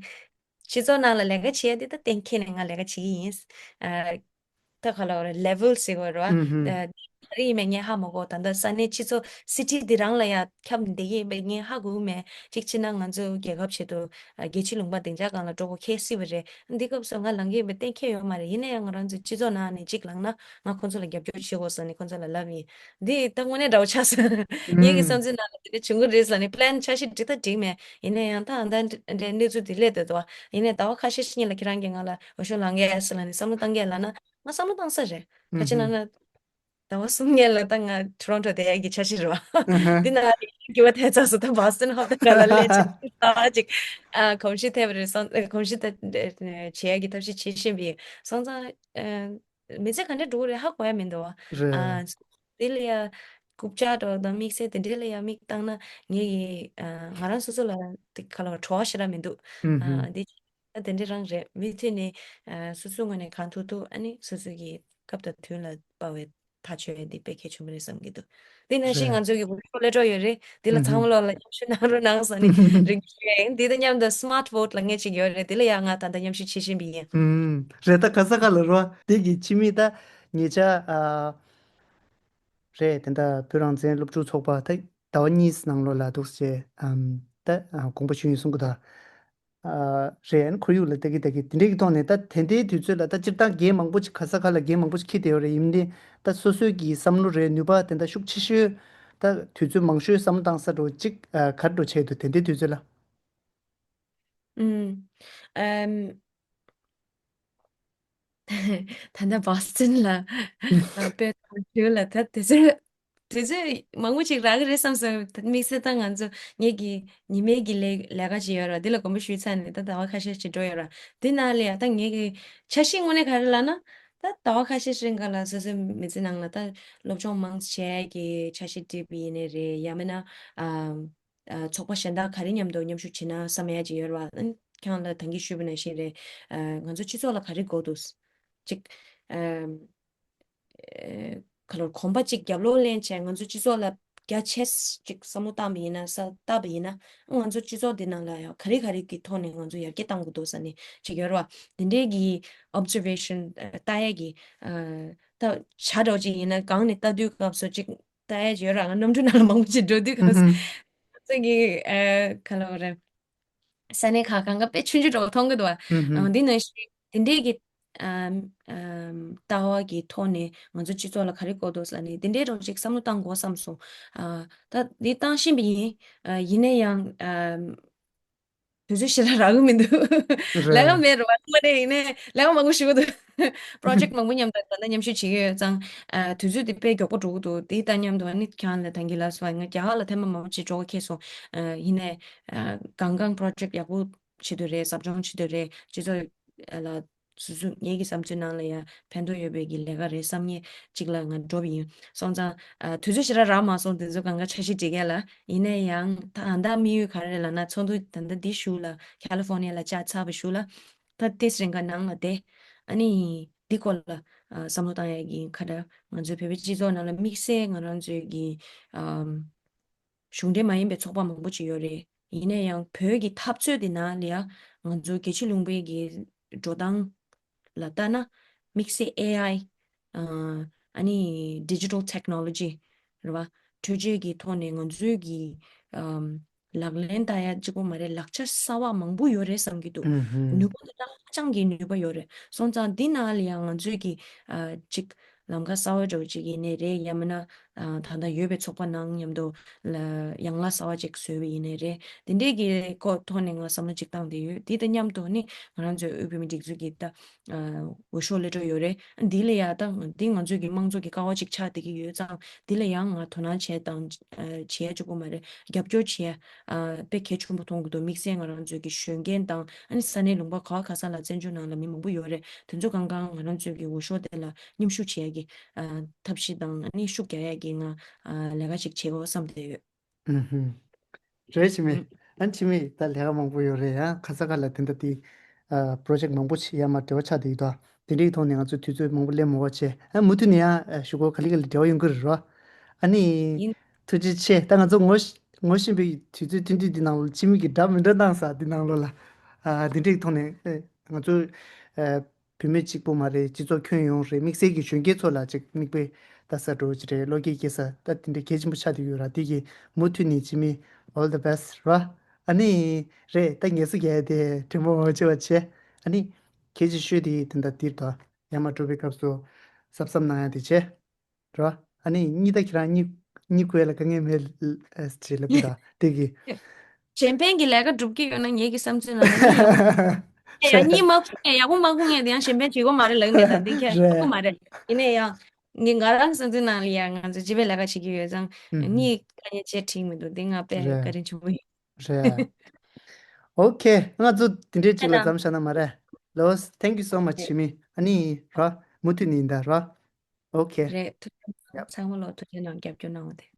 སྤྱི་ཚོགས་ནང་ལ་ལས་ཀ་བྱེད་ཡ་འདི་ད་གཏན་འཁེལ་ནས་ང་ལས་ཀ་བྱེད་ཀྱི་ཡིན། ཨ་ད་ག་ལ་བ་རེད། Level་ཟེར་དགོས་རེད་པ། ཨ་ག་རེ་ཡིན་མེད་ངས་ཧ་མ་གོ། ད་ལྟ་ས་གནས་སྤྱི་ཚོགས་city་འདི་རང་ལ་ཡ་ཁྱབ་བསྡད་ཀྱི་ཡིན་པས་ངས་ཧ་གོ་གི་མེད། གཅིག་བྱས་ན་ང་ཚོ་རྒྱལ་ཁབ་ཆེད་དུ་ཨ་རྒྱལ་སྤྱིའི་ལུང་པ་སྡིངས་ཆ་སྒང་ལ་འགྲོ་དགོས་ཁེལ་སྲིད་པ་རེད། འདི་སྐབས་སུ་ང་ལངས་ཀྱི་ཡིན་པ་གཏན་འཁེལ་ཡོད་མ་རེད། ཡིན་ན་ཡང་ང་རང་ཚོའི་སྤྱི་ཚོགས་ནང་ནས་གཅིག་ལངས་ན་ང་ཁོང་ཚོ་ལ་རྒྱབ་སྐྱོར་བྱེད་དགོས་ཟེར་ནས་ཁོང་ཚོ་ལ་ལབ་ཡིན། འདི་ད་དངོས་གནས་འདྲ་བོ་ཆགས་སོང་། ངེད་ཀྱི་བསམ་ཚུལ་ནང་ལ་དེ་འདྲ་བྱུང་གི་རེད་ཟེར་ནས་plan་འཆར་གཞི་སྒྲིག་ད་སྒྲིག་མེད། ཡིན་ན་ཡང་ད་ཨ་ད་འདྲ་གནས་ཚུལ་དེ་སླེབས་བསྡད་འདུག་པ། ཡིན་ནའི་ཟླ་བ་ཁ་ཤས་ཤིག་ལ་ཁྱེད་རང་གིས་ང་ལ་འོས་ཤོག་ལངས་གས་ཟེར་ལབ་ནས་བསམ་བློ་བཏང་གས་ལབ་ན་ང་བསམ་བློ་བཏང་ས་རེད། ག་ཅི་ལབ་ན་ཟླ་བ་གསུམ་སྔོན་ལ་ད་ང་Toronto་བསྡད་ཡག་གི་འཆར་གཞི་རེད་པ། འདི་ན་འགྱུར་བ་ཐེབས་ཚར་སོང་། ད་Boston་ཧོབ་ཏེ་ག་ལ་སླེབས་ཆགས་ཅིག་ཨ་གོམས་གཤིས་ཐེབས་རེད་སོང་། གོམས་གཤིས་ད་བྱེད་ཡག་གི་ཐབས་ཤེས་བྱེད་བཞིན་པའི་སོང་ཙང་། མི་ཚེ་ག་འདྲ་འགྲོ་གི་རེད་ཧ་གོ་ཡ་མི་འདུག་བ། རེད། ཨ་དེ་ལ་ཡ་རྐུབ་བཀྱག་འདྲ་བོ་དང་དམིགས་བསལ་དེ་འདྲ་ལ་ཡ་མིག་བཏང་ན་ངས་ཡི་ཨ་ང་རང་སོ་སོ་ལ་དེ་ག་ལ་བ་བྲོ་བ་ཞེ་དྲག་མི་འདུག་ཨ་དེ་ད་དེ་འདྲ་རང་རེད། མུ་མཐུད་ནས་ཨ་སོ་སོའི་ངོས་ནས་གང་ཐུབ་ཐུབ་ཨ་ནི་སོ་སོ་གི་སྐབས་དང་དུས་ལ་དཔག་པའི་ཐག་གཅོད་ཡ་འདི་དཔེ་གལ་ཆེན་པོ་རེད་བསམ་གྱི་འདུག་དེ་ནང་བཞིན་རེད། ང་ཚོ་གི་འོས་ཤོག་སླེབས་འགྲོ་ཡོད་རེད། འདི་ལ་ཚང་མ་ལོག་ལ་མཉམ་ཞུགས་གནང་རོགས་གནང་ཟེར་ནས་རེ་སྐུལ་ཞུ་ཡ་ཡིན། འདི་དང་མཉམ་དུ་Smart Vote་ལབ་མཁན་ཅིག་ཡོད་རེད། འདི་ལ་ཡང་ང་ད་ལྟ་མཉམ་ཞུགས་བྱེད་བཞིན་པ་ཡིན། ཨུམ། རེད། ད་ག་ས་ག་ལ་རོ་དེ་གི་ཕྱི་མིག་ད་ཉེ་ཆར་ཨ་རེད། དེ་འདྲ་བོད་རང་བཙན་སློབ་ཕྲུག་ཚོགས་པ་ད་ཟླ་བ་གཉིས་ནང་ལོགས་ལ་འདུག་ཅེས་ཨམ་ད་ཨ་དགོངས་པ་ཞུས་ཡིན་གསུང་གི་ད། ཨ་རེད། ཁོར་ཡུག་ལ་ལྟ་གི་ལྟ་གི་དེ་འདྲའི་གི་ཐོག་ནས་ད་དེ་འདྲའི་དུས་ཚོད་ལ་ད་སྤྱིར་བཏང་འགན་མང་པོ་ཅིག་ག་ས་ག་ལ་འགན་མང་པོ་ཅིག་འཁྱེར་བསྡད་ཡོད་རེད། ཡིན་ནའི་ད་སོ་སོའི་གི་བསམ་བློ་རེད། ནུས་པ་དེ་འདྲ་ཤུགས་ཆེ་ཤོས་ད་དུས་ཚོད་མང་ཤོས་བསམ་བློ་བཏང་ས་འགྲོ་ཅིག་ཨ་ག་རེ་འགྲོ་བྱས་འདུག་དེ་འདྲའི་དུས་ཚོད་ལ། ཨུམ། ཨམ། ད་ལྟ་Boston་ལ་ཨ་དཔེ་མཐོང་ཞུ་ལ་ད་དེ་ཚོ་དེ་ཚོ་མང་པོ་ཅིག་རག་གི་རེད་བསམ་སོང་། ད་དམིགས་བསལ་ད་ང་ཚོ་ངེད་ཀྱི་ཉི་མའི་གི་ལས་ལས་ཀ་ཅིག་ཡོད་ར། འདི་ལ་དགོངས་པ་ཞུས་ཚར་ནས་ད་ཟླ་བ་ཁ་ཤས་ཅིག་འགྲོ་ཡོད་ར། འདི་ནང་ལ་ཡ་ད་ངེད་ཀྱི་འཆར་གཞི་དངོས་གནས་ག་རེ་ལབ་ན་ད་ཟླ་བ་ཁ་ཤས་ཤིག་རིང་ག་ལ་སོ་སོའི་མི་ཚེ་ནང་ལ་ད་སློབ་སྦྱོང་མང་ཙམ་བྱས་ཀྱི་འཆར་གཞི་བསྒྲིགས་པ་ཡིན་ནའི་རེད། ཡང་མིན་ན་ཨ། ཨ་ཚོགས་པ་གཞན་དག་ག་རེ་མཉམ་དུ་མཉམ་ཞུགས་བྱེད་ན་བསམ་ཡ་ཅིག་ཡོད་རེད་བ། ཨ་ཁྱེད་རང་ལ་ད་གིན་ཞུས་པ་ནང་བཞིན་རེད། ཨ་ང་ཚོ་སྤྱི་ཚོགས་ལ་ག་རེ་དགོས་འདུག་ཅིག་ཨ་ཨ་ག་ལོར་གོམ་པ་ཅིག་རྒྱབ་ལོག་ལེན་བྱས་ང་ཚོ་སྤྱི་ཚོགས་ལ་རྒྱ་ཆེ་ཅིག་བསམ་བློ་བཏང་བ་ཡིན་ན་ས་བཏབ་པ་ཡིན་ན་ང་ཚོ་སྤྱི་ཚོགས་འདི་ནང་ལ་ཡང་ག་རེ་ག་རེ་གི་ཐོག་ནས་ང་ཚོ་ཡར་རྒྱས་གཏང་དགོས་འདུག་ཟེར་ནས་ཅིག་ཡོད་རེད་བ། དེ་འདྲའི་གི་observation་ལྟ་ཡས་ཀྱི་ཨ་ད་བྱ་འདྲ་བོ་ཅིག་ཡིན་ན་གང་ནས་ལྟ་དུས་སྐབས་སུ་ཅིག་ལྟ་ཡ་ཅིག་ཡོད་ར། ང་གནམ་གྲུ་ནང་ལ་མང་པོ་ཅིག་འགྲོ་དུས་ཁོ་ཚོ་གི་ཨ་ག་ལབ་དགོས་རེད། ས་གནས་ཁག་གང་ག་དཔེ་ཆུང་ཆུང་འདྲ་བོ་མཐོང་གི་འདུག་བ། ཨ་འདི་ནང་བཞིན་དེ་འདྲས་ཀྱི་ཨམ་ཨམ་ལྟ་བ་གི་ཐོག་ནས་ང་ཚོ་སྤྱི་ཚོགས་ལ་ག་རེ་དགོས་འདུག་ཟེར་ནས་དེ་འདྲས་འདྲ་བོ་ཅིག་བསམ་བློ་བཏང་དགོས་བསམ་སོང་། ཨ་ད་འདི་བཏང་བཞིན་པ་ཡིན། ཨ་ཡིན་ན་ཡང་ཨམ། དུས་ཚོད་ཞེ་དྲག་རག་གི་མི་འདུག་ལས་ཀ་རེད། མེད་རེད་བ། མ་རེད། ཡིན་ནའི་ལས་ཀ་མང་པོ་ཞུ་གི་འདུག project མང་པོ་མཉམ་དུ་ད་ལྟ་མཉམ་ཞུགས་བྱེད་ཀྱི་ཡོད་ཙང་། ཨ། དུས་ཚོད་དེ་དཔེ་མགྱོགས་པོ་འགྲོ་གི་འདུག་དེ་ལྟ་མཉམ་དུ་ཨ་ནི་ཁྱེད་རང་ལ་ད་གིན་ལབ་སོང་། ང་རྒྱ་གར་ལ་ཐེངས་མ་མང་པོ་ཅིག་འགྲོ་གི་འཁེལ་སོང་། ཨ། ཡིན་ནའི། ཨ། གང་གང་project ཡག་པོ་བྱེད་འདོད་རེད། ཟབ་སྦྱོང་བྱེད་འདོད་རེད། སྤྱི་ཚོགས་ལ་སོ་སོ་ངེད་ཀྱི་བསམ་ཚུལ་ནང་ལ་ཡང་ཕན་ཐོགས་ཡོད་པའི་གི་ལས་ཀ་རེད་བསམ་མཁན་ཅིག་ལ་ང་འགྲོ་བ་ཡིན། སོང་ཙང་། ཨ། དུས་ཚོད་ཞེ་དྲག་རག་མ་སོང་། དེ་ཚོ་གང་ག་འཆར་གཞི་སྒྲིག་ཡ་ལ། ཡིན་ན་ཡང་ད་ད་ལྟ་དམིགས་ཡུལ་ག་རེ་རེད་ལབ་ན། ཚོགས་འདུ་ད་ལྟ་འདི་གཞུག་ལ་ཁ་ལི་ཧྥོ་ནི་ཡ་ལ་བཅར་ཚར་བའི་གཞུག་ལ། ད་ཏོག་ཙམ་རིང་ག་ནང་ལ་བསྡད། ཨ་ནི་འདི་སྐོར་ལ། ཨ། བསམ་བློ་བཏང་ཡ་གི་ཁ་བརྡ། ང་ཚོའི་བོད་པའི་སྤྱི་ཚོགས་ནང་ལ་དམིགས་བསལ་ང་རང་ཚོའི་གི། ཨམ། གཞུང་འབྲེལ་མ་ཡིན་པའི་ཚོགས་པ་མང་པོ་ཅིག་ཡོད་རེད། ཡིན་ན་ཡང་བོད་ཀྱི་འཐབ་རྩོད་དེ་ནང་ལ་ཡ་ང་ཚོ་རྒྱལ་སྤྱི་ལུང་པའི་གི་འགྲོ་སྟངས་ལ་ལྟ་ན། དམིགས་བསལ་ཨེ་ཨའི། ཨ། ཨ་ནི་digital technology རེད་བ། འཕྲུལ་ཆས་ཀྱི་ཐོག་ནས་ང་ཚོའི་གི། ཨམ། ལག་ལེན་བསྟར་ཡ་གཅིག་པོ་མ་རེད། ལག་ཆ་གསར་བ་མང་པོ་ཡོད་རེད་བསམ་གྱི་འདུག་ཨུ་ཧུམ། ནུས་པ་དེ་ཧ་ཅང་གི་ནུས་པ་ཡོད་རེད། སོང་ཙང་འདི་ནང་ལ་ཡང་ང་ཚོས་ཀྱི། ཨ། གཅིག་ལམ་ཁ་གསར་བ་འདྲ་བོ་ཅིག་ཡིན་ནའི་རེད། ཡང་མིན་ན། ཨ། ད་ལྟ་ཡོད་པའི་ཚོགས་པ་ནང་མཉམ་དུ་ལ་ཡང་ལ་གསར་བ་ཅིག་བཟོས་པ་ཡིན་ནའི་རེད། དེ་འདྲས་ཀྱི་སྐོར་ཐོག་ནས་ང་བསམ་བློ་ཅིག་བཏང་བསྡད་ཡོད། དེ་དང་མཉམ་དུ་ནི་ང་རང་ཚོའི་དབུས་བོད་མིའི་སྒྲིག་འཛུགས་ཀྱི་ད། ཨ། འོས་ཤོག་སླེབས་འགྲོ་ཡོད་རེད། འདི་ལ་ཡ་ད་འདི་ང་ཚོའི་གི་དམངས་གཙོ་གི་ཀ་བ་ཅིག་ཆགས་བསྡད་ཀྱི་ཡོད་ཙང་། འདི་ལ་ཡང་ང་དོ་སྣང་བྱས་དང་། ཨ། བྱེད་ཡ་གཅིག་པོ་མ་རེད། རྒྱབ་སྐྱོར་བྱེད་ཡ། ཨ། དཔེ་གལ་ཆེན་པོ་མཐོང་གི་འདུག་དམིགས་བསལ་ང་རང་ཚོའི་གི་གཞོན་སྐྱེས་དང་། ཨ་ནི་ས་གནས་ལུང་པ་ག་བ་ག་ས་ལ་བཙན་བྱོལ་ནང་ལ་མི་མང་པོ་ཡོད་རེད། དེ་ཚོ་གང་གང་ང་རང་ཚོའི་གི་འོས་ཤོག་དེ་ལ་མཉམ་ཞུགས་བྱེད་ཡ་གི། ཨ། ཐབས་ཤེས་དང་། ཨ་ནི་ཤུགས་རྒྱག་ཡ་གི་ང་། ཨ། ལས་ཀ་ཅིག་བྱེད་དགོས་བསམ་བསྡད་ཡོད། ཨུ་ཧུམ། རེད། འཆི་མེད། ཨ། འཆི་མེད་ད་ལས་ཀ་མང་པོ་ཡོད་རེད། ཡང་ཁ་ས་ཁ་ལ་དེ་འདྲ་དེ། ཨ། པོ་རོ་ཇེག་མང་པོ་ཞིག་ཡར་མར་འབྲེལ་བ་ཆགས་བསྡད་ཀྱི་འདུག་དེ་འདྲའི་ཐོག་ནས་ང་ཚོ་དུས་ཚོད་མང་པོ་ལེན་མི་དགོས་བྱས། ཨ། མུ་མཐུད་ནས་ཡང་། ཨ། ཞུ་སྒོ་ག་ལེ་ག་ལེ་འབྲེལ་བ་ཡོང་གི་རེད་རོ། ཨ་ནི། ཡིན། ཐུགས་རྗེ་ཆེ། ད་ང་ཚོ་ངོ་ཤ་ངོ་ཤེས་པའི་དུས་ཚོད་བསྟུན་དུས་འདི་ནང་ལ་འཆི་མེད་ཀྱིས་འདྲ་མི་འདྲ་གནང་ས་འདི་ནང་ལོགས་ལ། ཨ། འདི་འདྲའི་ཐོག་ནས། ཨེ། ང་ཚོ། ཨ། བུད་མེད་གཅིག་པོ་མ་རེད། སྤྱི་ཚོགས་ཁྱོན་ཡོངས་རེད། དམིགས་བསལ་གྱི་གཞོན་སྐྱེས་ཚོ་ལ་ཅིག་མིག་དཔེ་ལྟ་ས་འདྲ་བོ་ཅིག་རེད། བློ་སྐྱེད་སྐྱེ་ས་ད་དེ་འདྲ་གལ་ཆེན་པོ་ཆགས་བསྡད་ཡོད་ར། དེ་གི་མུ་མཐུད་ནས་འཆི་མེད་all the best ར། ཨ་ནི། རེད། ད་ངལ་གསོ་རྒྱག་ཡ་དེ་དྲན་པ་མ་བརྗེད་པ་བྱས། ཨ་ནི། གལ་ཆེ་ཤོས་དེ་དེ་འདྲ་འདིར་དང་ཡར་མར་འགྲོ་བའི་སྐབས་སུ་གཟབ་གཟབ་གནང་ཡ་དེ་བྱས། རོ། ཨ་ནི་གཉིད་ད་ཁྱེད་རང་གཉིད་གཉིད་ཁུག་ཡ་ལ་དཀའ་ངལ་མེད་ཨ་ཅེས་ལབ་གི་འདུག་དེ་གི། གཞན་ཕན་གྱི་ལས་ཀ་སྒྲུབ་ཀྱི་ཡོད་ན་ངེད་ཀྱི་བསམ་ཚུལ་ནང་ལ་ཡ་གཉིད་མ་ཁུག་ཡ་ཡག་པོ་མ་ཁུག་ཡ་དེ་ཡང་གཞན་ཕན་བྱེད་དགོས་མ་རེད་ལབ་ནས་ད་འདི་ཁྱེད་རེད། ཁུག་མ་རེད། ཡིན་ནའི་ཡང་ངས་ང་རང་བསམ་ཚུལ་ནང་ལ་ཡ་ང་ཚོ་སྤྱི་པའི་ལས་ཀ་བྱེད་ཀྱི་ཡོད་ཙང་ཨུ་ཧུམ། གཉིད་དཀའ་ངལ་ཅིག་འཕྲད་མི་འདུག་འདི་ང་དཔེ་རེད། བཀའ་དྲིན་ཆེན་པོ་ཡིན། རེད། ཨོ་ཁེ། ང་ཚོ་འདི་འདྲའི་ཅིག་ལ་ཨ་ལ། མཚམས་བཞག་ན་མ་རེད། ལོས། Thank you so much རེད། འཆི་མེད། ཨ་ནི་རོ། མུ་མཐུད་ནས་ཡིན་ད་རོ། ཨོ་ཁེ། རེད། ཐུགས་རྗེ་གནང་། ཡབ། ཚང་མ་ལོ་ཐུགས་རྗེ་གནང་། རྒྱབ་སྐྱོར་གནང་བ་དེ།